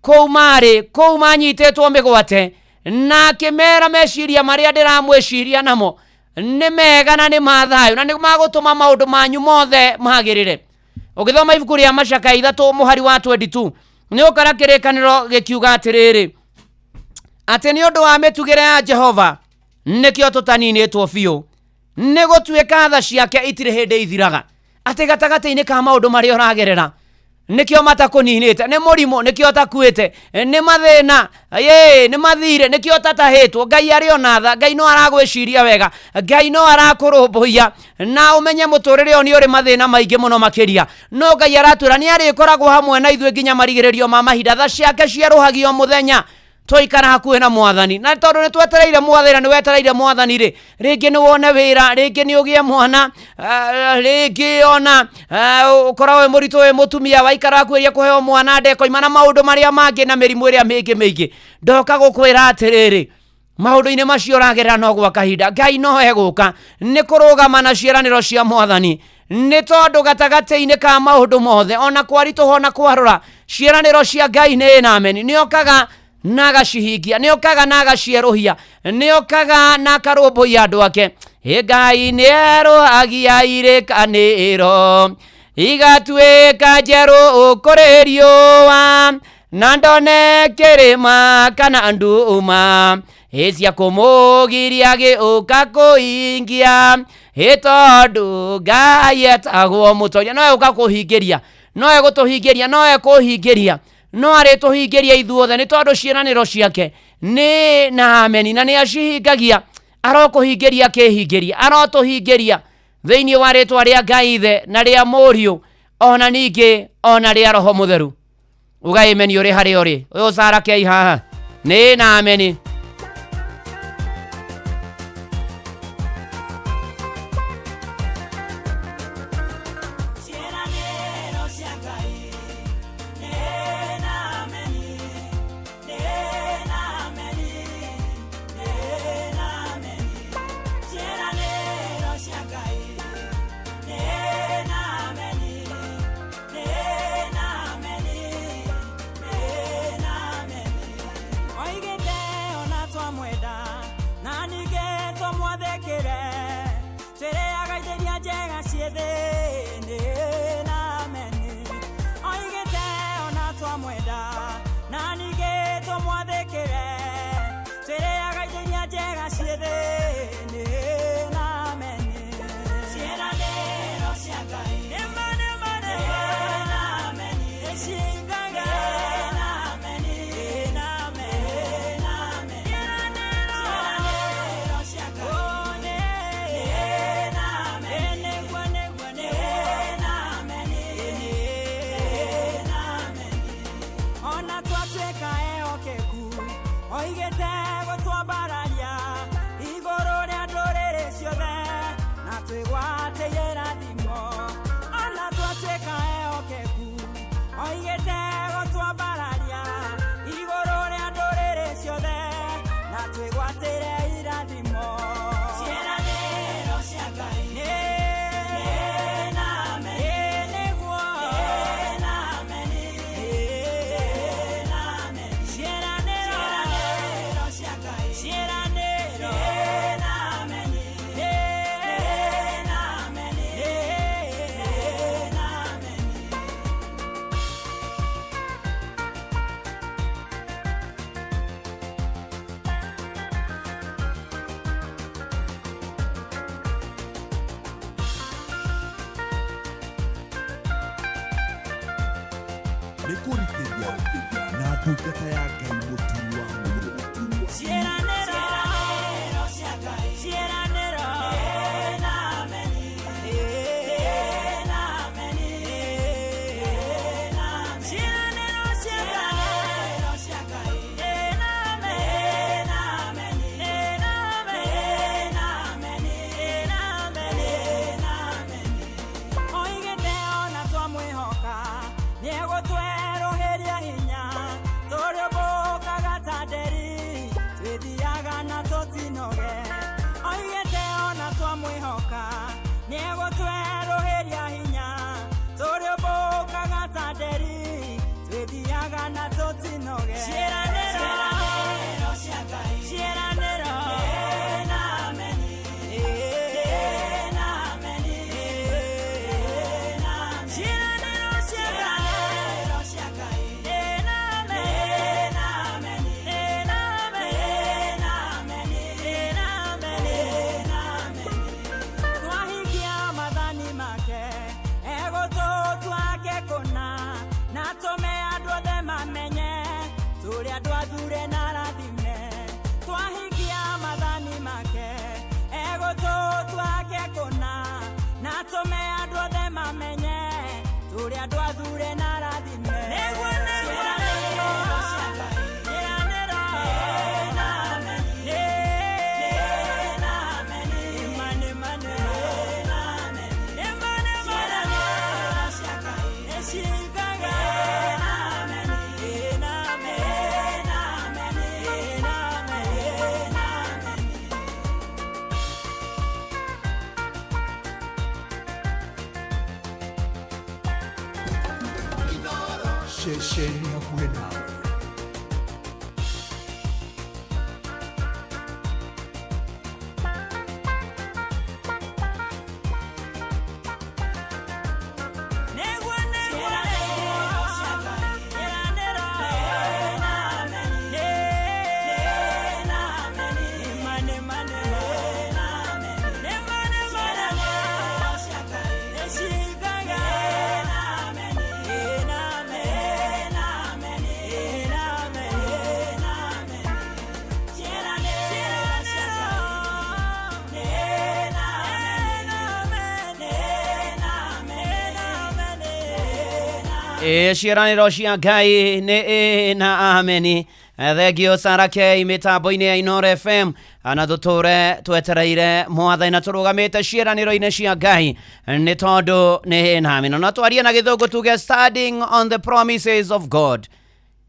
kũu marĩ, kũu manyitĩtwo mĩgwate, na akĩmera meciria marĩa ndĩramwĩciria namo nĩ mega na nĩ ma thayũ na nĩ magũtũma maũndũ manyu mothe magĩrĩre. Ũgĩthoma ibuku rĩa Macakaya 3 mũhari wa 22 nĩ ũkora kĩrĩkanĩro gĩkiuga atĩrĩrĩ, atĩ nĩ ũndũ wa mĩtugĩre ya Jehova nĩkĩo tũtaninĩtwo biũ, nĩ gũtuĩka tha ciake itirĩ hĩndĩ ithiraga. Atĩ gatagatĩ-inĩ ka maũndũ marĩa ũragerera nĩkĩo matakũninĩte, nĩ mũrimũ nĩkĩo ũtakuĩte, nĩ mathĩna nĩ mathirĩ nĩkĩo ũtatahĩtwo. Ngai arĩ ona tha, Ngai no aragwĩciria wega, Ngai no arakũrũmbũiya, na ũmenye mũtũrĩre ũyũ nĩ ũrĩ mathĩna maingĩ mũno makĩria, no Ngai aratwĩra nĩ arĩkoragwo hamwe na ithuĩ nginya marigĩrĩrio ma mahinda. Tha ciake cierũhagio mũthenya twaikara hakuhĩ na mwathani, na tondũ nĩ twetereire mwathani na nĩ wetereire mwathani rĩ, rĩngĩ nĩ wone wĩra, rĩngĩ nĩ ũgĩe mwana, rĩngĩ ona ũkorwo wĩ mũritũ wĩ mũtumia waikara hakuhĩrĩria kũheo mwana ndekoima, na maũndũ marĩa mangĩ na mĩrimũ ĩrĩa mĩingĩ mĩingĩ. Ndoka gũkwĩra atĩrĩrĩ, maũndũ-inĩ macio ũragerera no gwa kahinda, Ngai no egũka nĩ kũrũgama na ciĩranĩro cia mwathani, nĩ tondũ gatagatĩ-inĩ ka maũndũ mothe ona kwaritũha ona kwarũra, ciĩranĩro cia Ngai nĩ na ameni. Nĩ okaga na agacihingia, nĩ okaga na agacierũhia, nĩ okaga na akarũmbũiya andũ ake. Ngai nĩ erũhagia irĩkanĩro igatuĩka njerũ kũrĩ riũa, na ndone kĩrĩma kana nduma cia kũmũgiria gĩũka kũhingia, tondũ Ngai etagwo mũtoria. No egũka kũhingĩria, no egũtũhingĩria, no ekũhingĩria, no arĩtũhingĩria ithuothe, nĩ tondũ ciĩranĩro ciake nĩ na ameni na nĩ acihingagia. Arokũhingĩria akĩhingĩria, arotũhingĩria thĩinĩ wa rĩtwa rĩa Ngai Ithe na rĩa Mũriũ ona ningĩ ona rĩa Roho Mũtheru. Uga ameni ũrĩ harĩa ũrĩ. Ũyũ Sarah K haha nĩ na ameni. Twĩgwatĩire rathimo, ona twatuĩka Nĩ kũrikĩria na ndungata ya Ngai mũturi wa mũirũ. Ciĩranĩro cia Ngai, ciĩranĩro na ameni, na ameni, na ciĩranĩro cia Ngai, na ameni, na ameni, na ameni, na ameni, na ameni. Oigĩte ona twamwĩhoka nĩegũtwerũhĩria hinya, tũrĩũmbũkaga ta nderi, twĩthiaga na tũtinoge. Oigĩte ona twamwĩhoka nĩegũtwerũhĩria hinya, tũrĩũmbũkaga ta nderi, twĩthiaga na tũtinoge. Ciĩranĩro cia Ngai, ciĩranĩro na ameni, na ameni, na ciĩranĩro cia Ngai, na ameni, na ameni, na ameni, na ameni, na ameni. Twahingia maathani make, egũtũtua kũna, na tũme andũ othe mamenye tũrĩ andũ athure na arathime. Twahingia maathani make, egũtũtua kũna, na tũme andũ othe mamenye tũrĩ andũ athure na arathime. Nĩguo, nĩguo, ciĩranĩro na ameni, na ameni, nĩma, nĩma, na ameni, nĩma, nĩma, nĩciĩkaga na ameni, na ameni, na ameni, na ameni, na ameni. Ceceni hakuhĩ nawe. Nĩguo, nĩguo, ciĩranĩro na ameni, na ameni, nĩma, nĩma, na ameni, nĩma, nĩma, nĩciĩkaga na ameni, na ameni, na ameni, na ameni, na ameni. Ciĩranĩro cia Ngai, na ameni, na ameni, na ameni, na Ĩ ciĩranĩro cia Ngai nĩ ĩ na ameni. Thengio Sara K mĩtambo-inĩ ya Inoro FM, na tũtũre twetereire mwathani na tũrũgamĩte ciĩranĩro-inĩ cia Ngai nĩ tondũ nĩ ĩ na ameni. Na twarie na gĩthũngũ tuge standing on the promises of God,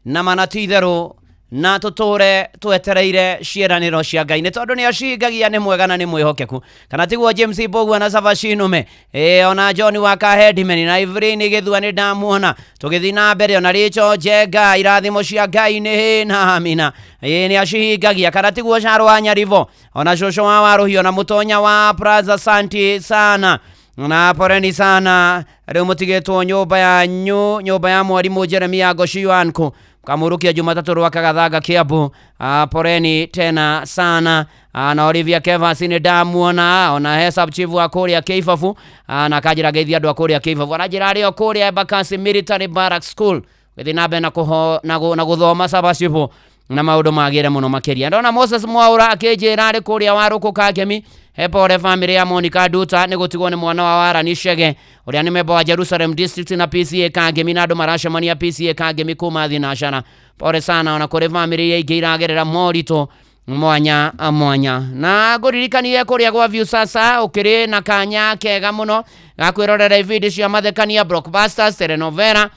na mana ti itherũ, na tũtũre twetereire ciĩranĩro cia Ngai nĩ tondũ nĩ acingagia, nĩ mwega na nĩ mwĩhokeku, kana tiguo? James Mbũgua na Savacinume, ĩ ona John wa Kahedimeni na Evelyn Gĩthua nĩ ndamuona. Tũgĩthiĩ na mbere, ona Rachel Njenga, irathimo cia Ngai nĩ hĩ na amina, ĩ nĩ acihingagia, kana tiguo? Caro wa Nyaribo, ona cũcũ wa Warũhio na mũtonya wa Plaza, santi sana na poreni sana. Rĩu mũtigĩtwo nyũmba yanyu, nyũmba ya mwarimũ Jeremia Ngociwanku kamũrũkia Jumatatũ rwa Kagathanga Kiambu. Poreni tena sana. Na Olivia Kevas nĩ ndamuona, ona he sub chief wa kũrĩa Kĩibabu, na kanjĩra ngeithia andũ a kũrĩa Kĩibabu, aranjĩra arĩ o kũrĩa Embakasi Military Barrack School gĩthiĩ na mbere na kũho na gũthoma sabacibu na maũndũ magĩre mũno makĩria. Ndona Moses Mwaura akĩnjĩra arĩ kũrĩa Warũkũ Kangemi, he pore family ya Monica Nduta nĩ gũtigwo nĩ mwana wa Warani Chege ũrĩa nĩ memba wa Jerusalem District na PCA Kangemi, na andũ maracemania PCA Kangemi kuma thinacara. Pore sana ona kũrĩ family iria ingĩ iragerera moritũ mwanya mwanya. Na ngũririkanie kũrĩa gwa View Sasa ũkĩrĩ na kanya kega mũno ga kwĩrorera ibindi cia mathekania, blockbusters, telenovela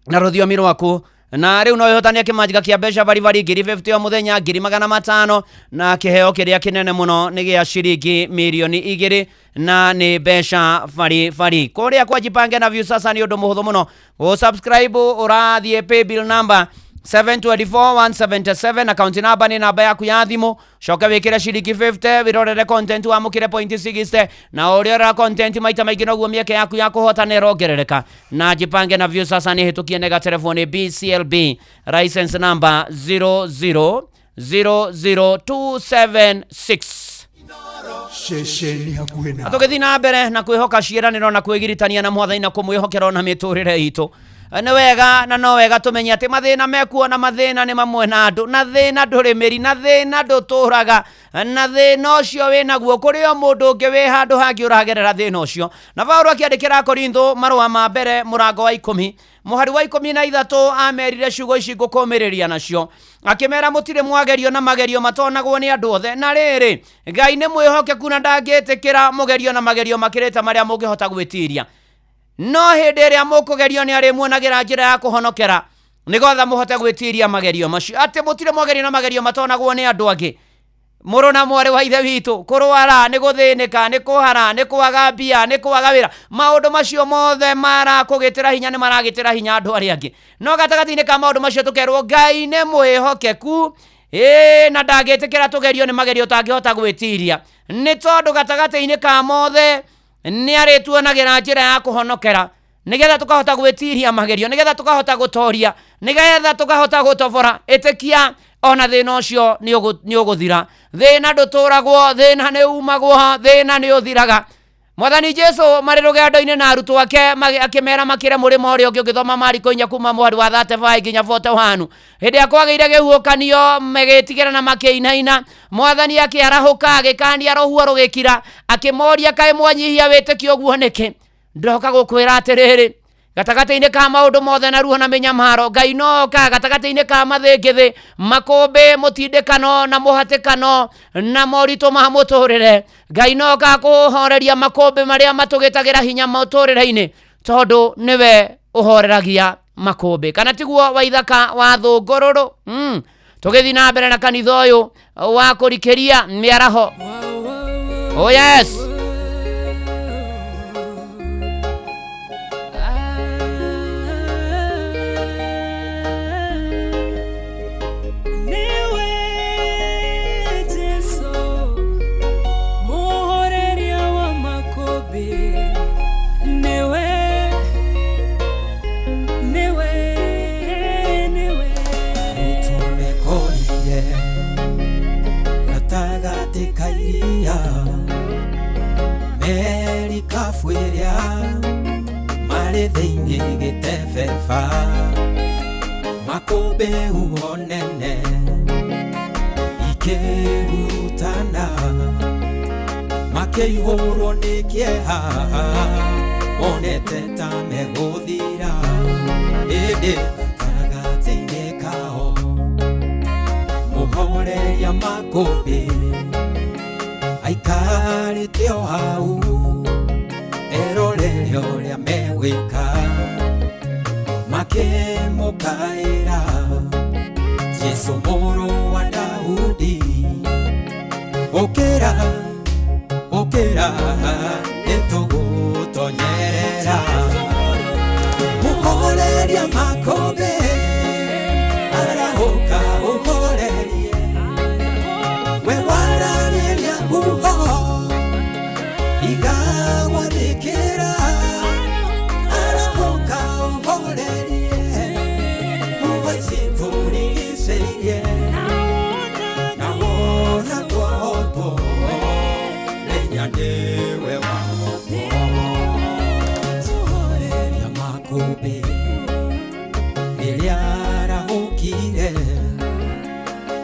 na rũthiomi rwaku, na rĩu no wĩhotanie kĩmanjĩka kĩa mbeca baribari 50,000 o mũthenya, 500,000, na kĩheo kĩrĩa kĩnene mũno nĩ gĩa ciringi 2,000,000 na nĩ mbeca baribari. Kũrĩa kwa Jipange na View Sasa nĩ ũndũ mũhũthũ mũno gũ-subscribe. Ũrathiĩ paybill number 724177, account number nĩ namba yaku ya thimũ, coke wĩkĩre ciringi 50, wĩrorere content, wamũkĩre point 60, na ũrĩa ũrora content maita maingĩ noguo mĩeke yaku ya kũhotana ĩrongerereka. Na Jipange na View Sasa nĩ hĩtũkie nega telefoni BCLB license number 0000276. Ceceni hakuhĩ Na nawe. Tũgĩthiĩ na mbere na kwĩhoka ciĩranĩro na kwĩgiritania na mwathani na kũmwĩhokera ona mĩtũrĩre itũ. Nĩ wega na no wega tũmenye atĩ mathĩna mekuo, na mathĩna nĩ mamwe na andũ, na thĩna ndũrĩ mĩri, na thĩna ndũtũraga, na thĩna ũcio wĩnaguo kũrĩ o mũndũ ũngĩ wĩ handũ hangĩ ũragerera thĩna ũcio. Na Paulo akĩandĩkĩra Korintho marũa ma mbere mũrango wa 10 mũhari wa 13 amerire ciugo ici ngũkũmĩrĩria nacio, akĩmera mũtirĩ mwagerio na magerio matonagwo nĩ andũ othe, na rĩrĩ Ngai nĩ mwĩhokeku na ndangĩtĩkĩra mũgerio na magerio makĩrĩte marĩa mũngĩhota gwĩtiria, no hĩndĩ ĩrĩa mũkũgerio nĩ arĩmuonagĩra njĩra ya kũhonokera nĩgetha mũhote gwĩtiria magerio macio. Atĩ mũtirĩ mwagerio na magerio matonagwo nĩ andũ angĩ. Mũrũ na mwarĩ wa ithe witũ, kũrwara nĩ gũthĩnĩka, nĩ kũhara, nĩ kwaga mbia, nĩ kwaga wĩra, maũndũ macio mothe marakũgĩtĩra hinya nĩ maragĩtĩra hinya andũ arĩa angĩ. No gatagatĩ-inĩ ka maũndũ macio tũkerwo Ngai nĩ mwĩhokeku, ĩĩ, na ndangĩtĩkĩra tũgerio nĩ magerio tangĩhota gwĩtiria, nĩ tondũ gatagatĩ-inĩ ka mothe nĩ arĩtuonagĩra njĩra ya kũhonokera nĩgetha tũkahota gwĩtiria magerio, nĩgetha tũkahota gũtoria, nĩgetha tũkahota gũtobora. Ĩtĩkia ona thĩna ũcio nĩ ũgũthira. Thĩna ndũtũragwo, thĩna nĩ umagwo, thĩna nĩ ũthiraga. Mwathani Jesu marĩ rũgendo-inĩ na arutwo ake akĩmera makĩre mũrĩmo ũrĩa ũngĩ, ũngĩthoma Mariko 4 kuma mũhari wa 35 nginya 41. Hĩndĩ ĩrĩa kwagĩire kĩhuhũkanio magĩtigĩra na makĩinaina, Mwathani akĩarahũka agĩkania rũhuho rũgĩkira, akĩmoria kaĩ mwanyihia wĩtĩkio ũguo nĩkĩ? Ndoka gũkwĩra atĩrĩrĩ, gatagatĩ-inĩ ka maũndũ mothe na ruo na mĩnyamaro, Ngai noka gatagatĩ-inĩ ka mathĩngĩthĩ, makũmbĩ, mũtindĩkano na mũhatĩkano na moritũ ma mũtũrĩre, Ngai noka kũhoreria makũmbĩ marĩa matũgĩtagĩra hinya mũtũrĩre-inĩ, tondũ nĩwe ũhoreragia makũmbĩ. Kana tiguo waithaka wa thũngũrũrũ? Tũgĩthiĩ na mbere na kanitha ũyũ wa kũrikĩria mĩaraho. Oh yes. Makũmbĩ huho nene ikĩhurutana, makĩihũrwo nĩ kĩeha, monete ta megũthira, ĩndĩ gatagatĩ-inĩ kao mũhoreria makũmbĩ aikarĩte o hau erorere ũrĩa megwĩka, makĩmũkaĩra Jesu mũrũ wa Daudi, ũkĩra ũkĩra nĩtũgũtonyerera. Mũhoreria makũmbĩ arahũka ũhorerie, we waragĩria huho igagwathĩkĩra, arahũka ũhorerie huho ici tũrigicĩirie, na wona twohotwo menya nĩwe wahotwo. Mũhoreria makũmbĩ rĩrĩa arahũkire,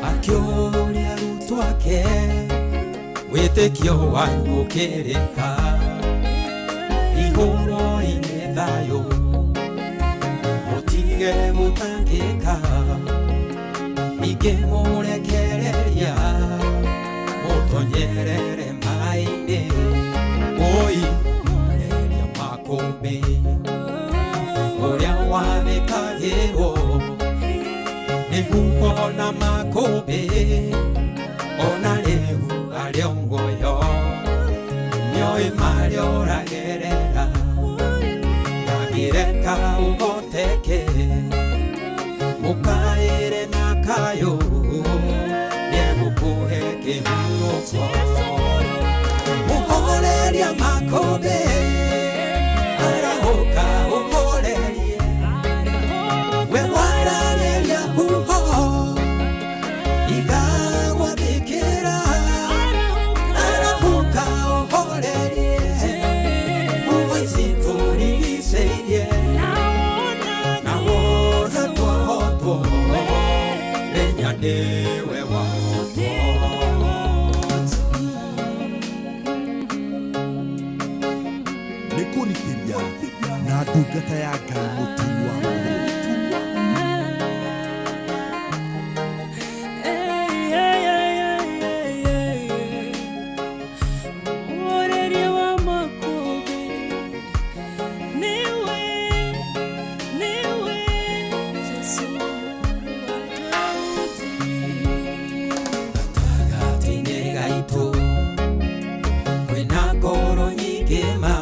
akĩũria arutwo ake, wĩtĩkio wanyu ũkĩrĩ ha? Igũrũ-inĩ thayũ mũtige gũtangĩka, ningĩ mũrekereria mũtonyerere maĩ-inĩ. Oi mũhoreria makũmbĩ ũrĩa wathĩkagĩrwo nĩ huho na makũmbĩ, ona rĩu arĩ o muoyo, nĩoĩ marĩa ũragerera, ndangĩreka ũhoteke, mũkaĩre na kayũ nĩegũkũhe kĩhurũko. Mũhoreria makũmbĩ arahũka ũhorerie, we waragĩria huho igagwathĩkĩra, arahũka ũhorerie huho ici tũrigicĩirie, nĩwe wotwo. Nĩ kũrikĩria na ndungata ya Ngai mũturi wa mũirũ. Mũhoreria wa makũmbĩ nĩwe, nĩwe Jesũ mũrũ wa Daudi. Gatagatĩ-inĩ gaitũ kwĩna ngoro nyingĩ ma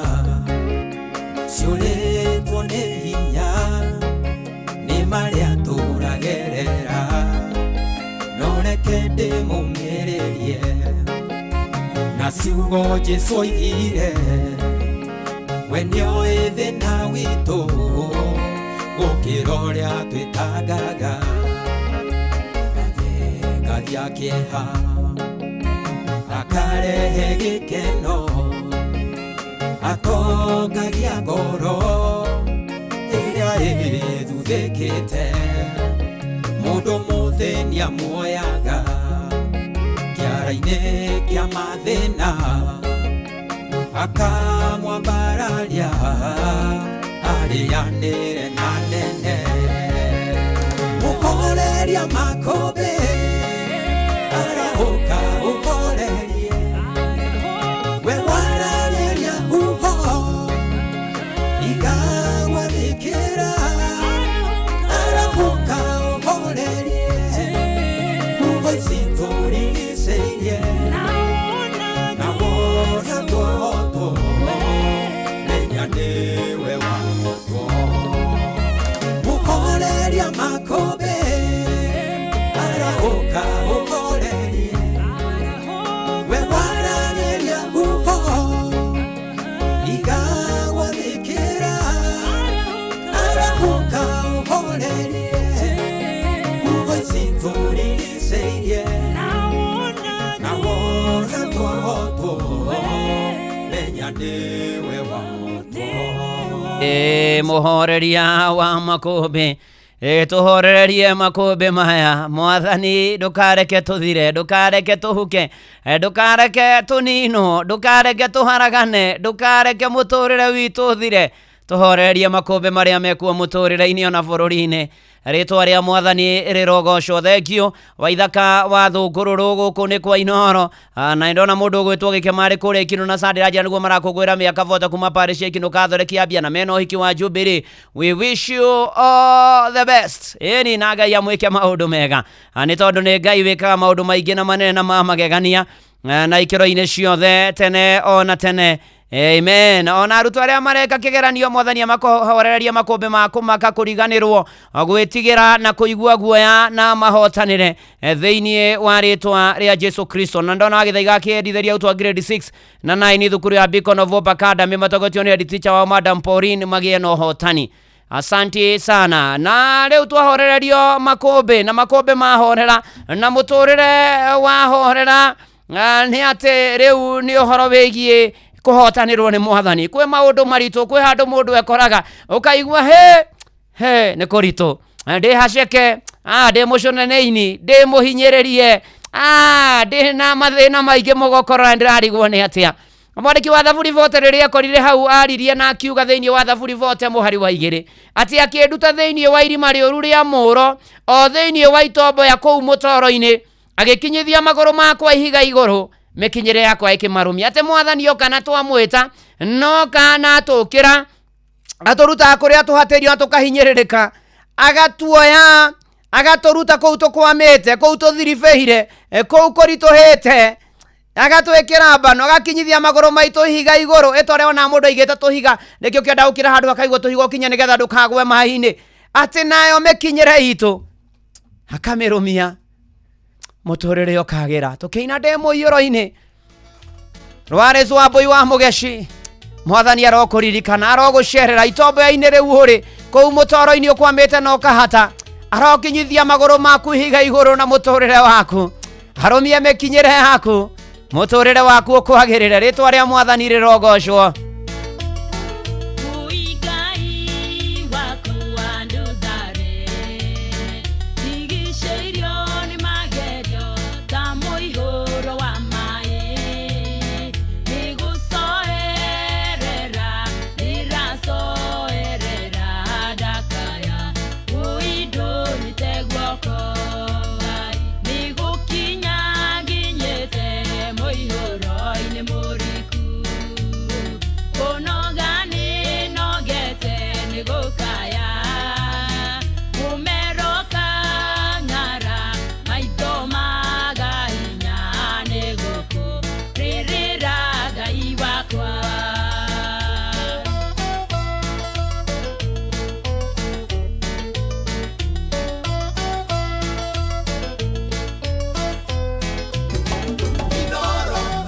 ciũrĩtwo nĩ hinya nĩ marĩa tũragerera, no reke ndĩmũmĩrĩrie na ciugo Jesũ oigire, we nĩoĩ thĩna witũ gũkĩra ũrĩa twĩtangaga. Athengagia kĩeha akarehe gĩkeno, atongagia ngoro ĩrĩa ĩthuthĩkĩte. Mũndũ mũthĩni amuoyaga kĩara-inĩ kĩa mathĩna, akamwambararia arĩanĩre na nene. Mũhoreria makũmbĩ arahũka ũhorerie, we waragĩria huho ikagwathĩkĩra. Arahũka ũhorerie huho ici tũrigicĩirie, na wona tuohotwo menya nĩwe wahotwo. Mũhoreria makũmbĩ arahũka ũhorerie, we waragĩria huho ikagwathĩkĩra. Arahũka ũhorerie huho ici tũrigicĩirie, na wona tuohotwo menya nĩwe wahotwo. Ĩ mũhoreria wa makũmbĩ, ĩ tũhorererie makũmbĩ maya mwathani, ndũkareke tũthire, ndũkareke tũhuke, ndũkareke tũninwo, ndũkareke tũharagane, ndũkareke mũtũrĩre witũ ũthire. Tũhorererie makũmbĩ marĩa mekuo mũtũrĩre-inĩ ona bũrũri-inĩ. Rĩtwa rĩa mwathani rĩrogocwo. Thengio waithaka wa thũngũrũrũ gũkũ nĩ kwa Inoro. Na ndona mũndũ ũgwĩtwo Gĩkĩmarĩ kũrĩa Ikinũ na Sandĩ Ranjira nĩguo marakũngũĩra mĩaka bota kuma parish ya Ikinũ Catholic ya Mbia na mena ũhiki wa Jubilee. We wish you all the best. Ĩni na Ngai amwĩke maũndũ mega. Nĩ tondũ nĩ Ngai wĩkaga maũndũ maingĩ na manene na ma magegania, na ikĩro-inĩ ciothe tene ona tene. Amen. Ona arutwo arĩa mareka kĩgeranio mwathani amahorererie makũmbĩ ma kũmaka, kũriganĩrwo, gwĩtigĩra na kũigua guoya na mahotanĩre thĩinĩ wa rĩtwa rĩa Jesu Kristo. Na ndona wagĩthaiga akĩendithĩria arutwo a grade 6 na 9 thukuru ya Beacon of Hope Academy matongoretio nĩ head teacher wao Madam Pauline magĩe na ũhotani. Asante sana. Na rĩu twahorererio makũmbĩ na makũmbĩ mahorera na mũtũrĩre wahorera, nĩ atĩ rĩu nĩ ũhoro wĩgiĩ kũhotanĩrwo nĩ mwathani. Kwĩ maũndũ maritũ, kwĩ handũ mũndũ ekoraga ũkaigua he he nĩ kũritũ, ndĩ haceke, ndĩ mũcũnene-inĩ, ndĩ mũhinyĩrĩrie, ndĩ na mathĩna maingĩ mũgokorora ndĩrarigwo nĩ atĩa. Mwandĩki wa Thaburi vote rĩrĩa ekorire hau aririe na akiuga thĩinĩ wa Thaburi vote mũhari wa 2 atĩ akĩnduta thĩinĩ wa irima rĩũru rĩa mũro, o thĩinĩ wa itombo ya kũu mũtoro-inĩ, agĩkinyithia magũrũ makwa ihiga igũrũ, mĩkinyĩre yakwa ĩkĩmarũmia. Atĩ mwathani oka na twamwĩta no kana atũkĩra atũrutaga kũrĩa tũhatĩrio na tũkahinyĩrĩrĩka, agatuoya agatũruta kũu tũkwamĩte, kũu tũthiribĩire, kũu kũritũhĩte, agatwĩkĩra mbano, agakinyithia magũrũ maitũ ihiga igũrũ. Ĩtore ona mũndũ aigĩte tũhiga, nĩkĩo kĩenda gũkĩra handũ akaigua tũhiga ũkinye nĩgetha ndũkagwe maĩ-inĩ. Atĩ nayo mĩkinyĩre itũ akamĩrũmia, mũtũrĩre ũkagĩra. Tũkĩina ndĩ mũiyũro-inĩ rwarĩ Zwambui wa Mũgeci, mwathani arokũririkana, arogũcerera itomboya-inĩ rĩu ũrĩ kũu mũtoro-inĩ ũkwamĩte na ũkahata, arokinyithia magũrũ maku ihiga igũrũ na mũtũrĩre waku, arũmie mĩkinyĩre yaku, mũtũrĩre waku ũkwagĩrĩre. Rĩtwa rĩa mwathani rĩrogocwo. Mũigai waku wa nduthare, ndigicĩirio nĩ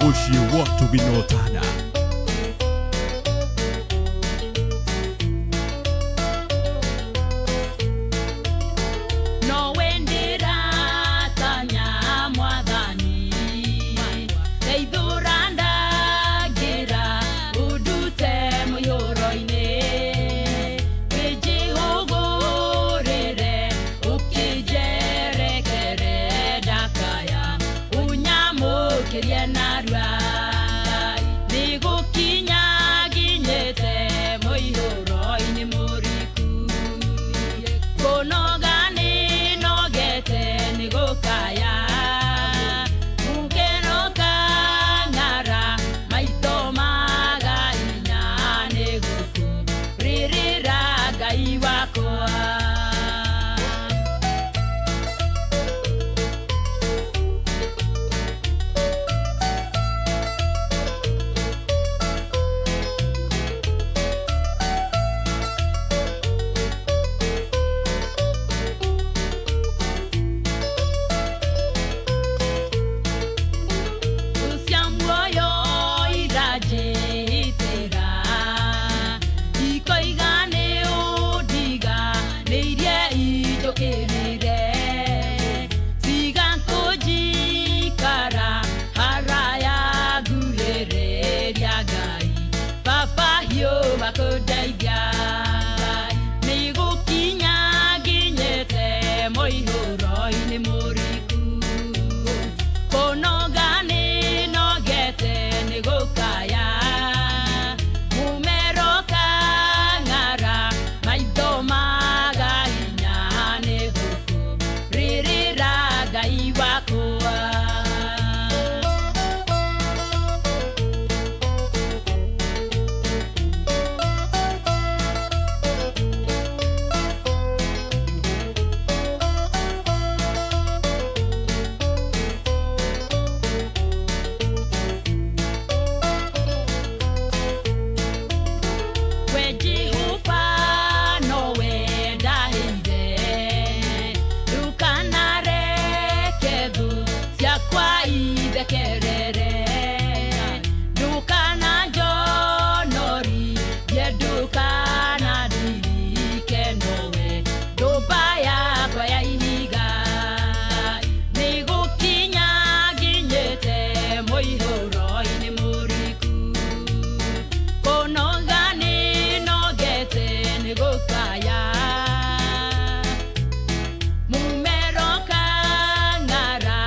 Mũciĩ wa ũtugi na ũtana. Nowe ndĩratanya mwathani ndeithũra ndangĩra ũndute mũiyũro-inĩ wĩnjihũgũrĩre ũkĩnjerekere ndakaya ũnyamũkĩrie narua nĩgũkinya nginyĩte mũihũro-inĩ mũriku kũnoga nĩnogete nĩgũkaya mũkeno kang'ara maitho magahinya nĩgũkũrĩrĩra Ngai wakwa. Cia muoyo iranjĩtĩra ikoiga nĩ ũndiga nĩirie injũkĩrĩre tiga kũnjikara haraya nguhĩrĩria Ngai baba hiũha kũndeithia nĩgũkinya nginyĩte mũihũro-inĩ mũriku kũnoga nĩnogete nĩgũkaya mũmero kang'ara maitho magahinya nĩgũkũrĩrĩra Ngai wakwa. We Jehova nowe ndaheire ndũkanareke thũ ciakwa ithekerere ndũkananjonorithie ndũkanandirike nowe ndũmba yakwa ya ihiga nĩgũkinya nginyĩte mũihũro-inĩ mũriku kũnoga nĩnogete nĩgũkaya mũmero kang'ara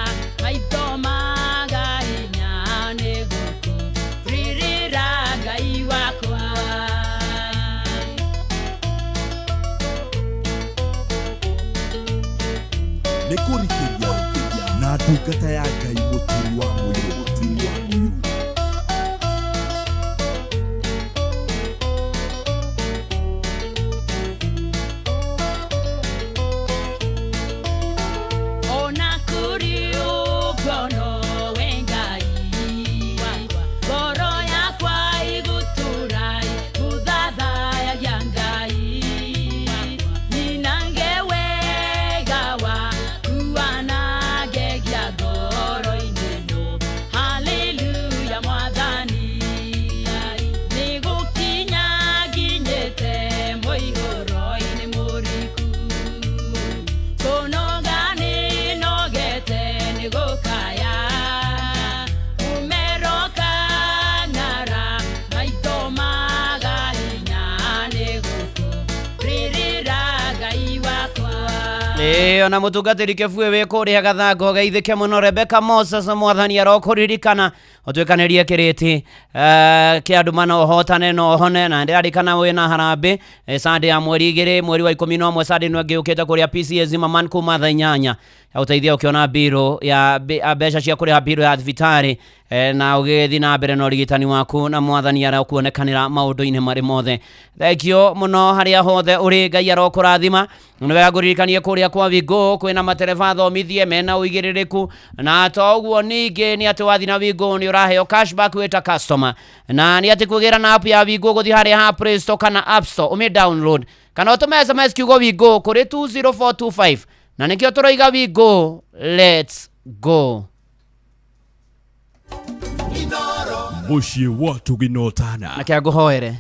maitho magahinya nĩgũkũrĩrĩra Ngai wakwa. Nĩ kũrikĩria na ndungata ya Ngai mũturi wa mũirũ mũturi wa mũirũ. Ona kũrĩ ũguo nowe Ngai ngoro yakwa ĩgũtũũra ĩgũthathayagia Ngai ninange wega waku wanangegia ngoro-inĩ ĩno haleluya mwathani nĩgũkinya nginyĩte mũihũro-inĩ mũriku kũnoga nĩnogete nĩgũkaya mũmero kang'ara maitho magahinya nĩgũkũrĩrĩra Ngai wakwa. Ĩĩ ona mũtungatĩri kĩbuĩ wĩ kũrĩa gathango geithĩke mũno Rebecca Moses mwathani arokũririkana ũtuĩkanĩrie kĩrĩti kĩa nduma no ũhotane no ũhone na ndĩrarikana wĩna harambĩ Sunday ya mweri 2 mweri wa 11 Sunday ĩno ĩngĩ yũkĩte kũrĩa PCA Zimmerman kuma thaa 8 ya ũteithia ũkĩona mbirũ ya mbeca cia kũrĩha mbirũ ya thibitarĩ na ũgĩthiĩ na mbere na ũrigitani waku na mwathani arokuonekanĩra maũndũ-inĩ marĩ mothe. Thengio mũno harĩa hothe ũrĩ Ngai arokũrathima. Nĩ wega ngũririkanie kũrĩa kwa Wingo kwĩna matereba thomithie mena ũigĩrĩrĩku na to ũguo ningĩ nĩ atĩ wathiĩ na Wingo nĩ ũraheo cashback wĩ ta customer na nĩ atĩ kwĩgĩra na app ya Wingo gũthiĩ harĩa ha Play Store kana App Store ũmĩ download kana ũtũme SMS kiugo Wingo kũrĩ 20425 na nĩkĩo tũroiga Wingo let's go. Mũciĩ wa Tũginotana. Na kĩa ngũhoere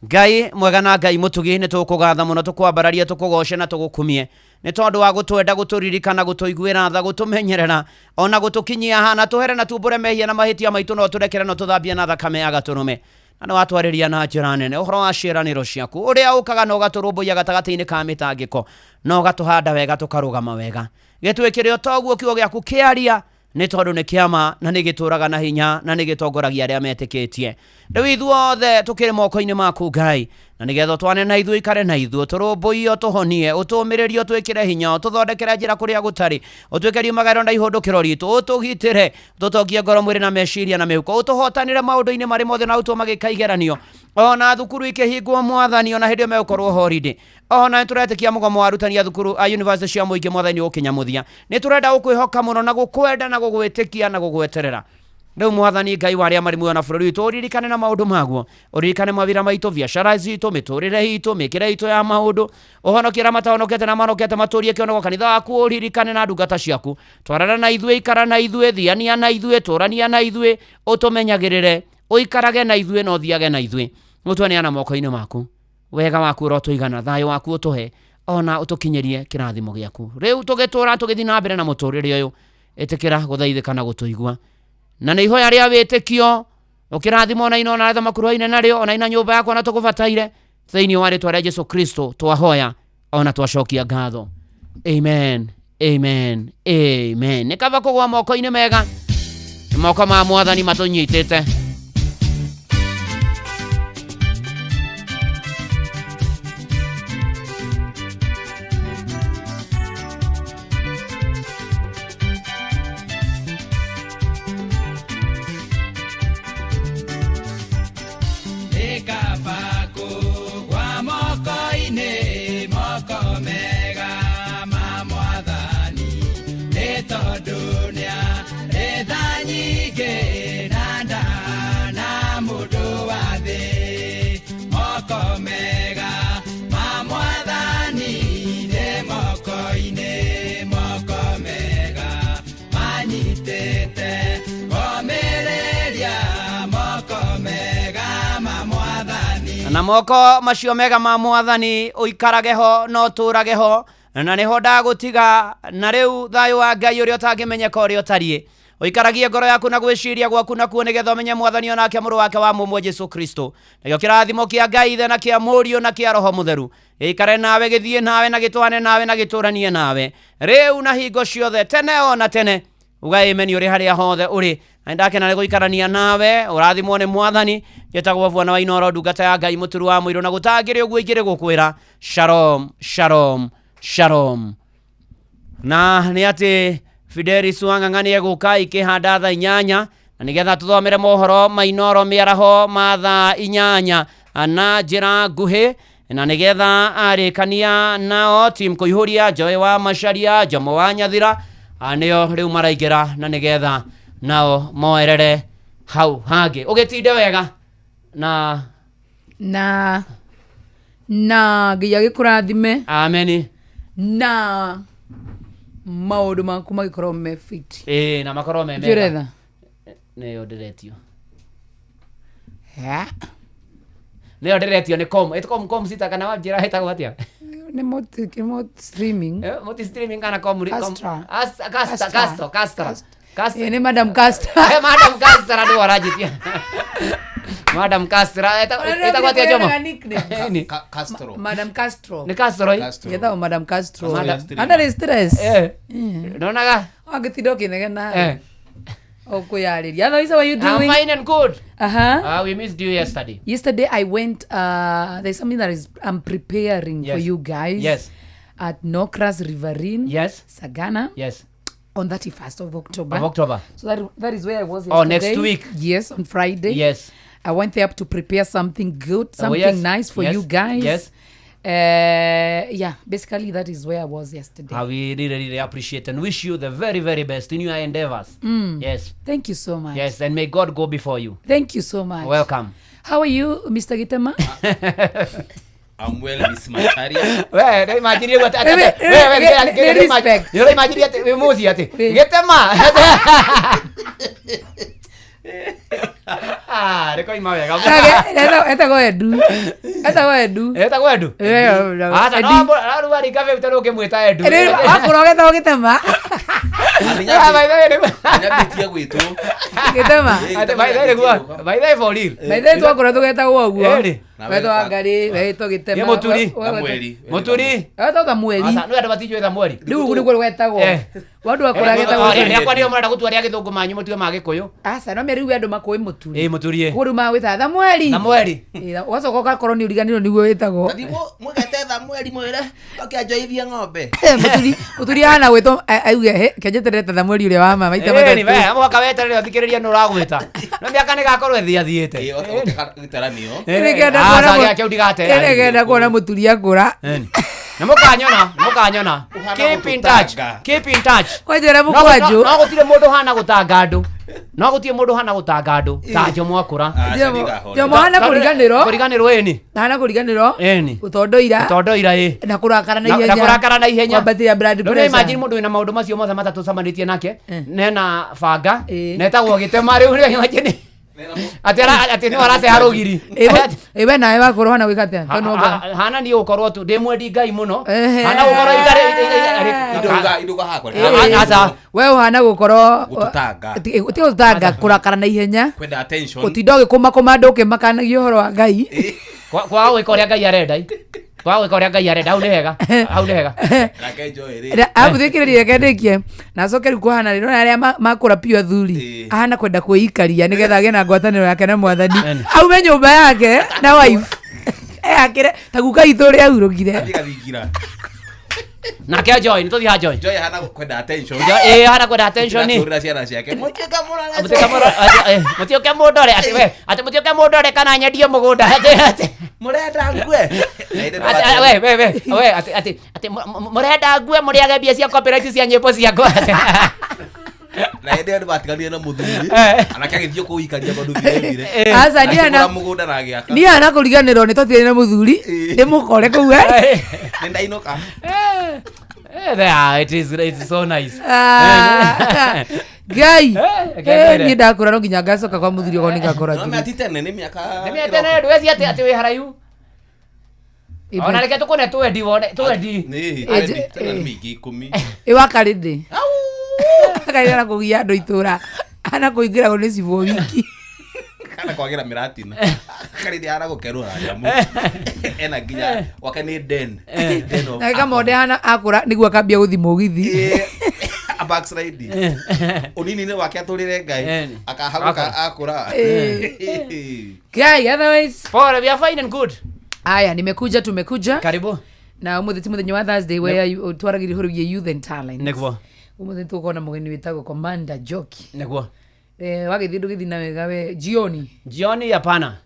Ngai mwega na Ngai mũtugi, nĩ tũkũgatha mũno, tũkwambararia, tũkũgoce na tũgũkumie nĩ tondũ wa gũtwenda, gũtũririkana, gũtũiguĩra tha, gũtũmenyerera ona gũtũkinyia hana. Tũhere na tumbũre mehia na mahĩtia maitũ, no tũrekere no tũthambie na thakame ya gatũrũme. Na nĩ watwarĩria na njĩra nene ũhoro wa ciĩranĩro ciaku, ũrĩa ũkaga na ũgatũrũmbũiya gatagatĩ-inĩ ka mĩtangĩko, na ũgatũhanda wega tũkarũgama wega. Gĩtwĩkĩre o toguo kiugo gĩaku kĩaria, nĩ tondũ nĩ kĩama na nĩ gĩtũraga na hinya na nĩ gĩtongoragia arĩa metĩkĩtie. Rĩu ithuothe tũkĩrĩ moko-inĩ maku Ngai, na nĩgetha ũtwane na ithuĩ, ikare na ithuĩ, tũrũmbũiye, ũtũhonie, ũtũũmĩrĩrie, ũtwĩkĩre hinya, ũtũthondekere njĩra kũrĩa gũtarĩ, ũtuĩke riumagaro na ihũndũkĩro ritũ, ũtũgitĩre, ũtũtongie ngoro, mwĩrĩ na meciria na mĩhuko, ũtũhotanĩre maũndũ-inĩ marĩ mothe na ũtũma gĩkaigeranio ona thukuru ikĩhingwo Mwathani, ona hĩndĩ ĩyo megũkorwo holiday. Ona nĩ tũretĩkia mũgomo wa arutani a thukuru a university cia mũingĩ Mwathani ũgũkinya mũthia. Nĩ tũrenda gũkwĩhoka mũno na gũkwenda na gũgwĩtĩkia na gũgweterera. Rĩu Mwathani Ngai wa arĩa marĩ muoyo na bũrũri witũ, ũririkane na maũndũ maguo, ũririkane mawĩra maitũ, biacara citũ, mĩtũrĩre itũ, mĩkĩre itũ ya maũndũ, ũhonokie arĩa matahonokete na mahonokete, matũrie kĩonoko kanitha waku, ũririkane na ndungata ciaku. Twarana na ithuĩ, ikara na ithuĩ, thiania na ithuĩ, tũrania na ithuĩ, ũtũmenyagĩrĩre, ũikarage na ithuĩ na ũthiage na ithuĩ. Ũtweneana moko-inĩ maku, wega waku ũrotũigana, thayũ waku ũtũhe, ona ũtũkinyĩrie kĩrathimo gĩaku. Rĩu tũgĩtũra tũgĩthiĩ na mbere na mũtũrĩre ũyũ, ĩtĩkĩra gũthaithĩka na gũtũigua. Na nĩ ihoya rĩa wĩtĩkio, ũkĩrathimwo na ino na arĩa makuruhaine narĩo, ona ina nyũmba yakwa na tũkũbataire, thĩinĩ wa rĩtwa rĩa Jesu Kristo twahoya ona twacokia ngatho. Amen, amen, amen. Nĩ kaba kũgwa moko-inĩ mega, moko ma Mwathani matũnyitĩte. Na moko macio mega ma Mwathani ũikarage ho na ũtũrage ho, na nĩho ndagũtiga. Na rĩu thayũ wa Ngai ũrĩa ũtangĩmenyeka ũrĩa ũtariĩ, ũikaragie ngoro yaku na gwĩciria gwaku nakuo, nĩgetha ũmenye Mwathani onake mũrũ wake wa mũmwe Jesu Kristo. Nakĩo kĩrathimo kĩa Ngai Ithe na kĩa Mũriũ na kĩa Roho Mũtheru gĩikare nawe, gĩthiĩ nawe na gĩtwane nawe na gĩtũranie nawe rĩu na hingo ciothe, tene ona tene. Uga amen ũrĩ harĩa hothe ũrĩ. Na ndakena nĩ gũikarania nawe, ũrathimwo nĩ Mwathani. Njĩtagwo Bwana wa Inoro, ndungata ya Ngai mũturu wa mũirũ, na gũtangĩrĩ ũguo ingĩrĩ gũkwĩra shalom, shalom, shalom. Na nĩ atĩ Fidelis Wang'ang'a nĩ egũka ikĩhanda thaa 8, na nĩgetha tũthomere mohoro ma Inoro mĩaraho ma thaa 8 na njĩra nguhĩ, na nĩgetha arĩkania nao team kũihũria Joy wa Macharia, Jomo wa Nyathira, nĩo rĩu maraingĩra, na nĩgetha nao moerere hau hangĩ. Ũgĩtinde wega na na na Ngai agĩkũrathime. Ameni. Na maũndũ maku magĩkorwo me fit. Ĩĩ, na makorwo me mega. Njũretha. Nĩyo ndĩretio. Nĩyo ndĩretio nĩ com. Ĩtũ com, com sita kana wanjĩra ĩtagwo atĩa? Nĩ multi streaming. Multi streaming kana com, com. Astra. Astra, Castra, Castra. Castra, Castra. Ĩĩ, nĩ Madam Castra. Madam Castra nĩwe ũranjĩtia. Madam Castra, ĩtagwo atĩa Jomo? Nĩ. Castro. Madam Castro. Nĩ Castro, ĩ? Castro. Yetagwo Madam Castro. Madam- Andarĩ stress. Ndonaga. Wangĩtinda ũkĩnegena. Ũkwĩyarĩria. Otherwise, how are you I'm doing? fine and good. Uh-huh. We missed you yesterday. Yesterday I went, there's something that is I'm preparing for Yes. you guys. Yes. At Nokras Riverine. Yes. Sagana. Yes. On 31st of October. Of October. So that is where I was Oh, yesterday. next week. Yes, on Friday. Yes. I went there to prepare something good, Oh, something yes. nice for Yes. you guys. Yes. Yeah, basically that is where I was yesterday. We really, really appreciate and wish you the very, very best in your endeavors. Yes. Thank you so much. Yes, and may God go before you. Thank you so much. Welcome. How are you, Mr. Gitema? I'm well, Miss Macharia. We, nĩ imagine ũguo atĩ- Nĩ respect. Nĩ ũraimagine atĩ wĩ mũciĩ atĩ Gĩtema. Ah, reko ima wega. Etagwo Edu. Etagwo Edu. Etagwo Edu. Acha no aru ari kabe utaro ukimwita Edu. Akorwo getagwo Gitema. Nyambitie gwitwo. Gitema. Ate by the way by the way for real. By the way twakorwo tugetagwo ũguo. Wetwo Wangari, wetwo Gitema. Ye Muturi. Samueli. Muturi. Wetwo Samueli. Acha no andu matijũĩ Samueli. Rĩu ũguo nĩguo gwetagwo. Wandu akora getagwo. Rĩakwa nĩo marenda gũtua rĩa gĩthũngũ manyu mũtue ma gĩkũyũ. Aca no rĩu andũ makũĩ Muturi. Ĩ Muturi. Koguo rĩu magwĩta Samueli. Samueli. Ũgacoka ũgakorwo nĩ ũriganĩirwo nĩguo wĩtagwo. Mwĩgete Samueli mwĩre oke anjoithie ng'ombe. Muturi Muturi hana gwĩtwo auge he kenjeterete Samueli ũrĩa wa ma maita matatũ. Ĩ we mũhaka weterere ũthikĩrĩrie nũ ũragwĩta. No mĩaka nĩgakorwo ĩthiathiĩte. Gĩtaranio. Nĩngenda kuona Muturi akũra. Na mukanyona mukanyona keep in touch keep in touch kwanjira mukwanju no gutire mundu hana gutanga andu no gutire mundu hana gutanga andu ta Jomo akura Jomo hana kuriganirwo kuriganirwo eni hana kuriganirwo eni gutondoira gutondoira ĩ na kurakara na ihenya na kurakara na ihenya kwambatĩria blood pressure imagine mundu wina maundu macio mothe matatu camanĩtie nake nena banga netagwo Gitema rĩu imagine ati ati no araceha rũgiri ĩ we nawe wakorwo hana gwĩka atĩa tondũ hana niĩ gũkorwo tu ndĩ mwendi Ngai mũno hana gũkorwo itarĩ iduga hakwa aca we ũhana gũkorwo gũtũtanga ti gũtũtanga kũrakara na ihenya kwenda attention gũtinda ũgĩkũmakũma andũ ũkĩmakanagia ũhoro wa Ngai kwaga gwĩka ũrĩa Ngai arenda kwaga gwĩka ũrĩa Ngai arenda hau nĩ hega hau nĩ hega abuthikĩrĩria reke ndĩkie na acoke rĩu kũhana rĩ nona arĩa makũra piũ athuri ahana kwenda kwĩikaria nĩgetha agĩe na ngwatanĩro yake na mwathani aume nyũmba yake na wife ehakĩre ta guka itũ ũrĩa ahurũkire nake Joy nĩ tũthiĩ ha Joy Joy hana kwenda attention ĩ hana kwenda attention ni kũrĩra ciana ciake mũtiũke mũndore atĩ we atĩ mũtiũke mũndore kana nyendie mũgũnda atĩ mũrenda ngue we we we we atĩ atĩ atĩ mũrenda ngue mũrĩage mbia cia copyright cia nyĩmbo ciakwa na hĩndĩ ĩyo nĩmatiganire na mũthuri anake agĩthiĩ kũikaria tondũ thiremire aca niĩ mũgũnda na agĩaka niĩ hana kũriganĩrwo nĩ twatigane na mũthuri ndĩmũkore kũu nĩ ndainũka. There, it's so nice. Ngai niĩ ndakũra no nginya ngacoka kwa mũthuri okorwo nĩ ngakũra no mĩaka tene nĩ mĩaka nĩ mĩaka tene ndweci atĩ atĩ wĩ haraihu ona reke tũkũne twendi wone twendi nĩ twendi tene nĩ mĩingĩ 10 ĩ wakarĩ ndĩ akarĩ na kũgia andũ itũra ana kũingĩragwo nĩ cibũ wiki kana kwagira mĩratina akarĩ ndĩ hana gũkerũra nyamũ ena nginya gwake nĩ den na kamode hana akũra nĩguo akambia gũthi mũgithi a backslide unini-inĩ wake atũrĩre Ngai akahagũka akũra. Guy, otherwise pole, we are fine and good. Aya, nimekuja tumekuja. Karibu. Na umuthi ti muthenya wa Thursday where twaragiria ũhoro wĩgiĩ youth and talent. Nĩguo. Umuthi tũkorwo na mũgeni wĩtagwo Commander Njoki. Nĩguo. Wagĩthiĩ ndũgĩthiĩ na wega we jioni. Jioni hapana.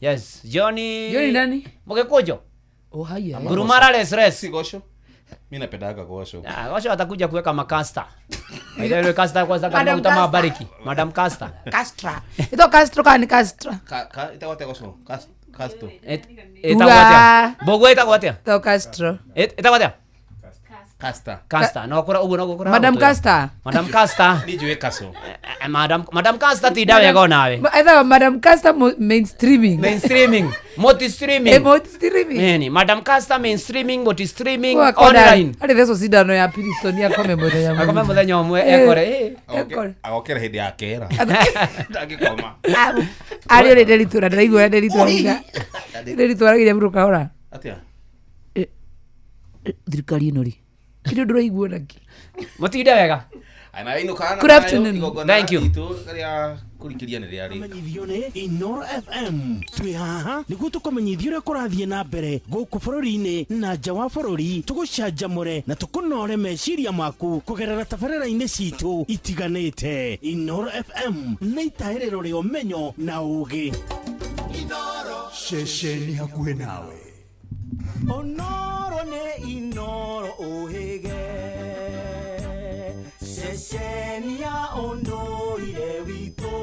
Yes, jioni. Jioni nani? Mgĩkũnjo. Oh haya. Gurumara les res. Si gosho. Mimi napendaga gosho. Ah, gosho atakuja kuweka makasta. Ile ile kasta kwanza kama utamabariki. Madam Casta. Castra. Ito Castro kana ni Castra? Ka itakuwa gosho. Castro. Itakuwa atia? Bogo itakuwa atia? To Castro. Itakuwa atia? Casta. Casta. No kura uguo no gukura. Madam Casta. Madam Casta. Ni jue kaso. Madam Casta ti dawe go nawe. Either Madam Casta mainstreaming. Mainstreaming. Multi streaming. Multi streaming. Nini? Madam Casta mainstreaming, multi streaming online. Ari theco cindano ya Piriton akome muthenya. Akome muthenya umwe ekore. Ekore. Agokera hindi ya kera. Ndangikoma. Ari uri nderitura ndiraigua nderitura. Nderitura giria buru kahora. Atia? Thirikari ino ri. Kirio nduraigua naki. Mutinde wega. Ana inuka Good afternoon. Thank you. Karia kurikiria ni riari. Menyithio nĩ Inoro FM. Twĩ haha nĩguo tũkũmenyithia ũrĩa kũrathiĩ na mbere gũkũ bũrũri-inĩ na nja wa bũrũri, tũgũcanjamũre na tũkũnore meciria maku kũgerera tabarĩra-inĩ citũ itiganĩte. Inoro FM nĩ itahĩrĩro rĩa ũmenyo na ũũgĩ. Inoro ceceni hakuhĩ nawe. Onoro nĩ Inoro ũhĩge ceceni ya ũndũire witũ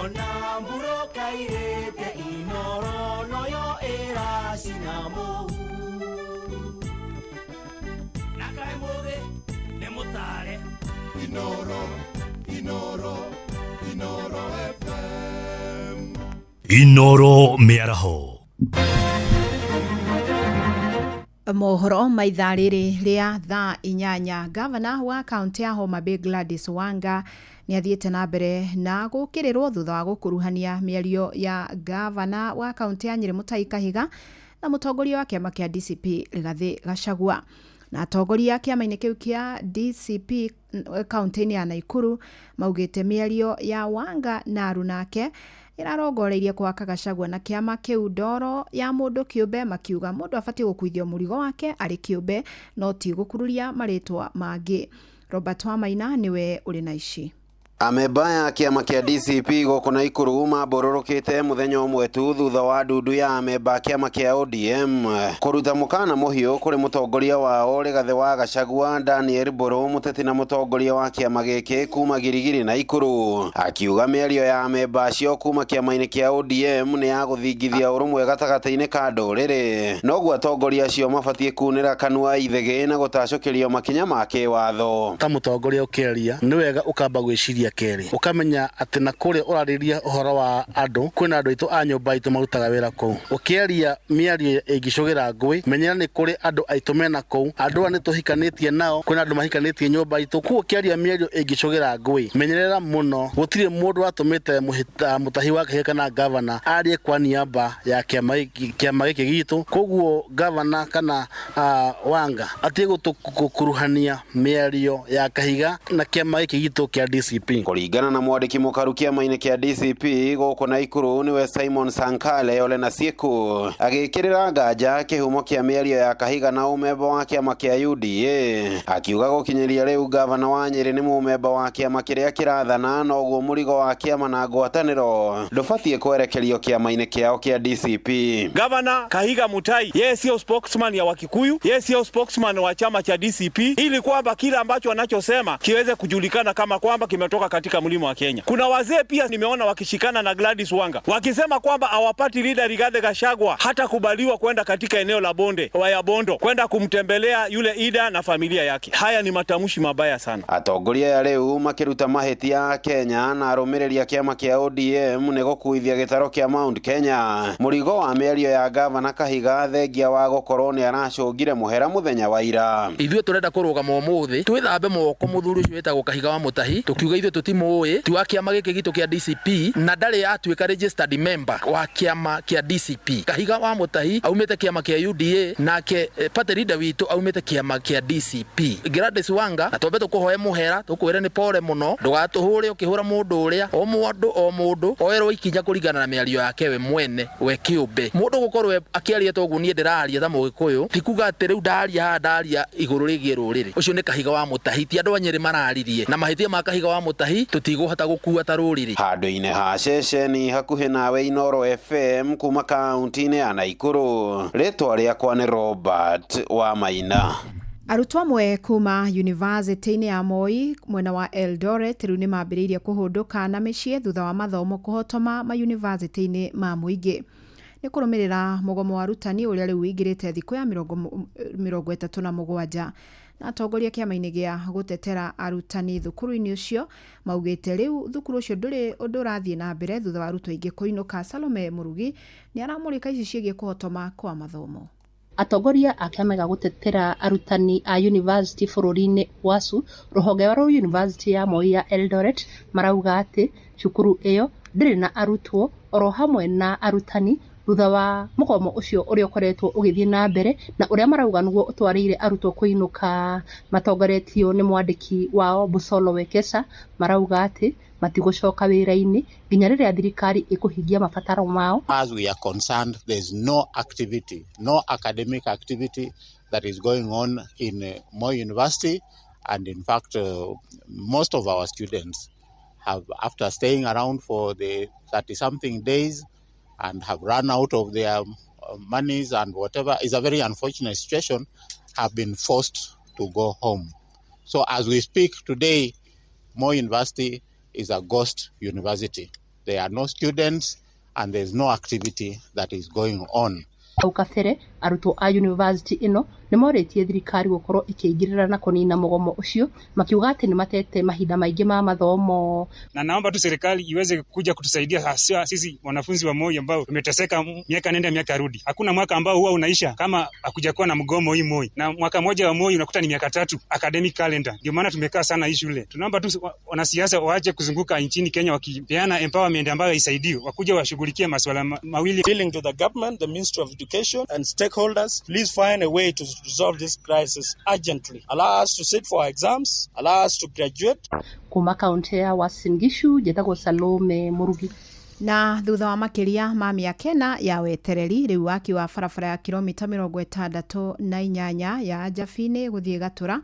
ona mburoka irĩte Inoro noyo ĩracina mũhu na kaĩ mũthĩ nĩ mũtare Inoro Inoro Inoro. Inoro mĩaraho. Mohoro ma ithaa rĩrĩ rĩa thaa 8. Gavana wa kaunti ya Homa Bay Gladys Wanga nĩ athiĩte na mbere na gũkĩrĩrwo thutha wa gũkuruhania mĩario ya gavana wa kaunti ya Nyĩrĩ Mutahi Kahiga na mũtongoria wa kĩama kĩa DCP Rigathĩ Gachagua. Na atongoria kĩama-inĩ kĩu kĩa DCP kaunti-inĩ ya Naikuru maugĩte mĩario ya Wanga na arunake ĩrarongoreirie gwaka Gachagua na kĩama kĩu ndoro ya mũndũ kĩũmbe, makiuga mũndũ abatiĩ gũkuithio mũrigo wake arĩ kĩũmbe no ti gũkururia marĩtwa mangĩ. Robert Wamaina nĩwe ũrĩ na ici. Amemba ya kĩama kĩa DCP gũkũ Naikuru mambũrũrũkĩte mũthenya ũmwe tu thutha wa ndundu ya amemba kĩama kĩa ODM kũruta mũkana mũhiũ kũrĩ mũtongoria wao Rigathĩ wa Gachagua Daniel Mburu, mũteti na mũtongoria wa kĩama gĩkĩ kuma Girigiri Naikuru, akiuga mĩario ya amemba acio kuma kĩama-inĩ kĩa ODM nĩ ya gũthingithia ũrũmwe gatagatĩ-inĩ ka ndũrĩrĩ, noguo atongoria acio mabatiĩ kunĩra kanua ithegĩ na gũtacũkĩrio makinya ma kĩwatho. Ta mũtongoria ũkĩaria nĩ wega ũkamba gwĩciria kerĩ, ũkamenya atĩ na kũrĩa ũrarĩria ũhoro wa andũ kwĩna andũ aitũ a nyũmba itũ marutaga wĩra kũu. Ũkĩaria mĩario ĩngĩcũgĩra ngũĩ, menyera nĩ kũrĩ andũ aitũ mena kũu, andũ aya nĩ tũhikanĩtie nao, kwĩna andũ mahikanĩtie nyũmba itũ. Koguo ũkĩaria mĩario ĩngĩcũgĩra ngũĩ, menyerera mũno, gũtirĩ mũndũ watũmĩte Mutahi wa Kahiga kana gavana arie kwa niaba ya kĩama gĩkĩ gitũ. Koguo gavana kana Wanga atige gũkuruhania mĩario ya Kahiga na kĩama gĩkĩ gitũ kĩa DCP. Kũringana na mwandĩki mũkaru kĩama-inĩ kĩa DCP gũkũ Naikuru nĩwe Simon Sankale Ole Nasieku, agĩkĩrĩra nganja kĩhumo kĩa mĩario ya Kahiga na ũmemba wa kĩama kĩa UDA, akiuga gũkinyĩria rĩu gavana wa Nyĩrĩ nĩ mũmemba wa kĩama kĩrĩa kĩrathana, noguo mũrigo wa kĩama na ngwatanĩro ndũbatiĩ kwerekerio kĩama-inĩ kĩao kĩa DCP. Gavana Kahiga Mutai yeye sio spokesman ya Wakikuyu, yeye sio spokesman wa chama cha DCP, ili kwamba kila ambacho anachosema kiweze kujulikana kama kwamba kimetoka katika mlima wa Kenya. Kuna wazee pia nimeona wakishikana na Gladys Wanga wakisema kwamba our party leader Rigathi Gachagua hatakubaliwa kwenda katika eneo la bonde wa Bondo kwenda kumtembelea yule Ida na familia yake. Haya ni matamshi mabaya sana. Atongoria ya rĩu makĩruta mahĩtia Kenya na arũmĩrĩri a kĩama kĩa ODM nĩ gũkuithia gĩtaro kĩa Mount Kenya mũrigo wa mĩario ya gavana Kahiga thengia wa gũkorwo nĩ aracũngire mũhera mũthenya wa ira. Ithuĩ tũrenda kũrũgama ũmũthĩ twĩthambe moko mũthuri ũcio wĩtagwo Kahiga wa Mutahi, tukiuga ithuĩ tũtimũĩ, ti wa kĩama gĩkĩ gitũ kĩa DCP na ndarĩ atuĩka registered member wa kĩama kĩa DCP. Kahiga wa Mutahi aumĩte kĩama kĩa UDA, nake party leader witũ aumĩte kĩama kĩa DCP. Gladys Wanga na twambe tũkũhoe mũhera, tũkwĩre nĩ pore mũno, ndũgatũhũre ũkĩhũra mũndũ ũrĩa o mũndũ o mũndũ oerwo ikinya kũringana na mĩario yake we mwene we kĩũmbe. Mũndũ gũkorwo akĩaria toguo niĩ ndĩraria ta Mũgĩkũyũ ti kuga atĩ rĩu ndaria haha ndaria igũrũ rĩgiĩ rũrĩrĩ. Ũcio nĩ Kahiga wa Mutahi, ti andũ a Nyĩrĩ mararirie, na mahĩtia ma Kahiga wa Mutahi tũtigũhota gũkua ta rũrĩrĩ. Handũ-inĩ ha ceceni hakuhĩ nawe Inoro FM kuma kaunti-inĩ ya Naikuru, rĩtwa rĩakwa nĩ Robert Wamaina. Arutwo amwe kuma yunivasĩtĩ-inĩ ya Moi mwena wa Eldoret rĩu nĩ mambĩrĩirie kũhũndũka na mĩciĩ thutha wa mathomo kũhotoma mayunivasĩtĩ-inĩ ma mũingĩ. Nĩ kũrũmĩrĩra mũgomo wa arutani ũrĩa rĩu ũingĩrĩte thikũ ya 37 na atongoria kĩama-inĩ gĩa gũtetera arutani thukuru-inĩ ũcio maugĩte rĩu thukuru ũcio ndũrĩ ũndũ ũrathiĩ na mbere thutha wa arutwo aingĩ kũinũka. Salome Mũrugi nĩ aramũrĩka ici ciĩgiĩ kũhotoma kwa mathomo. Atongoria a kĩama gĩa gũtetera arutani a yunivasĩtĩ bũrũri-inĩ WASU rũhonge rwa yunivasĩtĩ ya Moi ya Eldoret marauga atĩ cukuru ĩyo ndĩrĩ na arutwo oro hamwe na arutani thutha wa mũgomo ũcio ũrĩa ũkoretwo ũgĩthiĩ na mbere na ũrĩa marauga nĩguo ũtwarĩire arutwo kũinũka. Matongoretio nĩ mwandĩki wao Busolo Wekesa marauga atĩ matigũcoka wĩra-inĩ nginya rĩrĩa thirikari ĩkũhingia mabataro mao. As we are concerned, there is no activity, no academic activity that is going on in Moi University, and in fact most of our students have, after staying around for the 30-something days and have run out of their monies and whatever, is a very unfortunate situation, have been forced to go home. So as we speak today, Moi University is a ghost university. There are no students and there is no activity that is going on. Hau kabere Arutwo a university ĩno nĩ morĩtie thirikari gũkorwo ĩkĩingĩrĩra na kũnina mũgomo ũcio, makiuga atĩ nĩ matete mahinda maingĩ ma mathomo. Na naomba tu serikali iweze kuja kutusaidia hasa sisi wanafunzi wa Moi ambao tumeteseka miaka nenda miaka rudi. Hakuna mwaka ambao huwa unaisha kama hakujakuwa na mgomo hii Moi, na mwaka mmoja wa Moi unakuta ni miaka 3 academic calendar. Ndio maana tumekaa sana hii shule. Tunaomba tu wanasiasa waache kuzunguka nchini Kenya wakipeana empowerment ambayo haisaidii, wakuja washughulikie masuala mawili. Appealing to the government, the Ministry of Education and stakeholders, please find a way to resolve this crisis urgently. Allow us to sit for our exams, allow us to graduate. Kuma kaunti ya Uasin Gishu, njĩtagwo Salome Murugi. Na thutha wa makĩria ma mĩaka ĩna ya wetereri, rĩu waki wa barabara ya kilomita 68 ya Njabini gũthiĩ Gatũra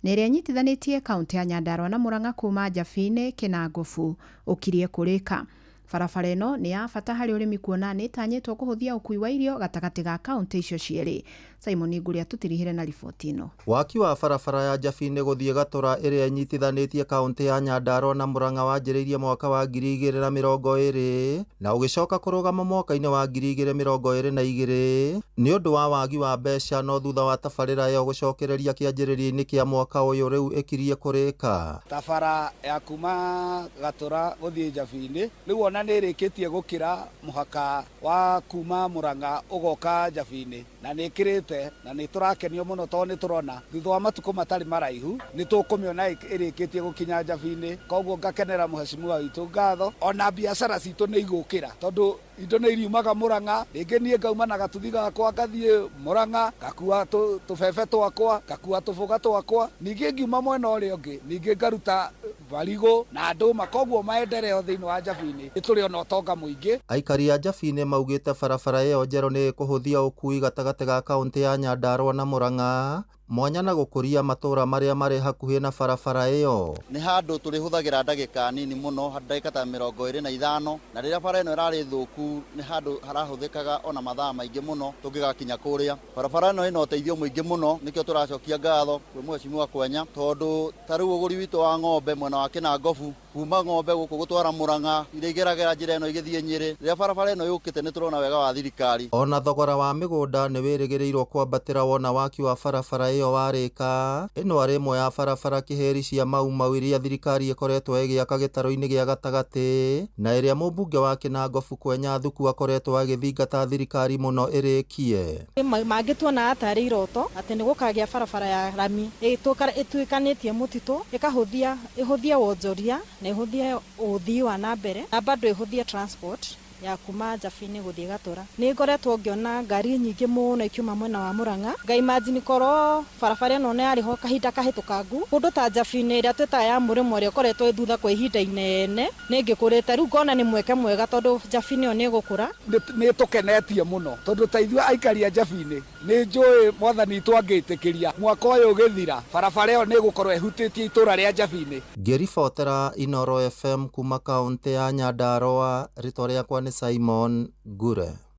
na ĩrĩa ĩnyitithanĩtie kaunti ya Nyandarua na Murang'a kuma Njabini Kĩnangobu ũkirie kũrĩka. Barabara ĩno nĩ ya bata harĩ ũrĩmi kuona nĩ ĩtanyĩtwo kũhũthia ũkui wa irio gatagatĩ ga kaunti icio cierĩ. Simon Nguria tũtirihire na riboti ĩno. Waki wa barabara ya Njabini gũthiĩ Gatũra ĩrĩa ĩnyitithanĩtie kaunti ya Nyandarua na Murang'a wanjĩrĩirie mwaka wa 2020 na ũgĩcoka kũrũgama mwaka-inĩ wa 2022 nĩ ũndũ wa wagi wa mbeca, no thutha wa tabarĩra ĩyo gũcokereria kĩanjĩrĩria-inĩ kĩa mwaka ũyũ rĩu ĩkirie kũrĩka. Tabara ya kuma Gatũra gũthiĩ Njabini rĩu ona nĩ ĩrĩkĩtie gũkĩra mũhaka wa kuma Murang'a ũgoka Njabini na nĩ ĩkĩrĩte, na nĩ tũrakenio mũno tondũ nĩ tũrona thutha wa matukũ matarĩ maraihu nĩ tũkũmĩona ĩrĩkĩtie gũkinya Njabini. Koguo ngakenera mũhecimiwa witũ ngatho, ona biacara citũ nĩ igũkĩra tondũ indo nĩ iriumaga Murang'a, rĩngĩ niĩ ngauma na gatuthi gakwa ngathiĩ Murang'a ngakua tũbebe twakwa, ngakua tũbũga twakwa, ningĩ ngiuma mwena ũrĩa ũngĩ ningĩ ngaruta marigũ na ndũma. Koguo maendeleo thĩinĩ wa Njabini nĩ tũrĩ ona ũtonga mũingĩ. Aikari a Njabini maugĩte barabara ĩyo njerũ nĩ ĩkũhũthia ũkui gatagatĩ ga kaunti ya Nyandarua na Murang'a, mwanya na gũkũria matũũra marĩa marĩ hakuhĩ na barabara ĩyo. Nĩ handũ tũrĩhũthagĩra ndagĩka nini mũno, ndagĩka ta 25, na rĩrĩa bara ĩno ĩrarĩ thũku nĩ handũ harahũthĩkaga ona mathaa maingĩ mũno tũngĩgakinya kũrĩa. Barabara ĩno ĩna ũteithio mũingĩ mũno, nĩkĩo tũracokia ngatho kwĩ mũhecimiwa Kwenya, tondũ ta rĩu ũgũri witũ wa ng'ombe mwena wa Kĩnangobu, kuma ng'ombe gũkũ gũtwara Murang'a iria igeragĩra njĩra ĩno igĩthiĩ Nyĩrĩ, rĩrĩa barabara ĩno yũkĩte nĩ tũrona wega wa thirikari. Ona thogora wa mĩgũnda nĩ wĩrĩgĩrĩirwo kwambatĩra wona waki wa barabara ĩyo warĩka. Ĩno arĩ ĩmwe ya barabara kĩhĩri cia Mau Mau iria thirikari ĩkoretwo ĩgĩaka gĩtarũ-inĩ gĩa gatagatĩ, na ĩrĩa mũmbunge wa Kĩnangobu Kwenya Thuku akoretwo agĩthingata thirikari mũno ĩrĩkie. Mangĩtuona tarĩ iroto atĩ nĩ gũkagĩa barabara ya rami ĩtuĩkanĩtie mũtitũ, ĩkahũthia ĩhũthie wonjoria na ĩhũthie ũthii wa na mbere, na bado ĩhũthie transport ya kuma Njabini gũthiĩ Gatũra. Nĩ ngoretwo ngĩona ngari nyingĩ mũno ikiuma mwena wa Murang'a, ngaimagine korwo barabara ĩno nĩ yarĩ ho kahinda kahĩtũkangu, kũndũ ta Njabini ĩrĩa twĩtaga ya mũrĩmo ĩrĩa ĩkoretwo ĩ thutha kwa ihinda inene nĩ ĩngĩkũrĩte. Rĩu ngona nĩ mweke mwega tondũ Njabini ĩyo nĩ ĩgũkũra. Nĩ tũkenetie mũno tondũ ta ithuĩ aikari a Njabini nĩ njũĩ mwathani witũ angĩtĩkĩria mwaka ũyũ ũgĩthira barabara ĩyo nĩ ĩgũkorwo ĩhutĩtie itũũra rĩa Njabini. Ngĩribotera Inooro FM kuma kaunti ya Nyandarua, rĩtwa rĩakwa nĩ Simon Ngure.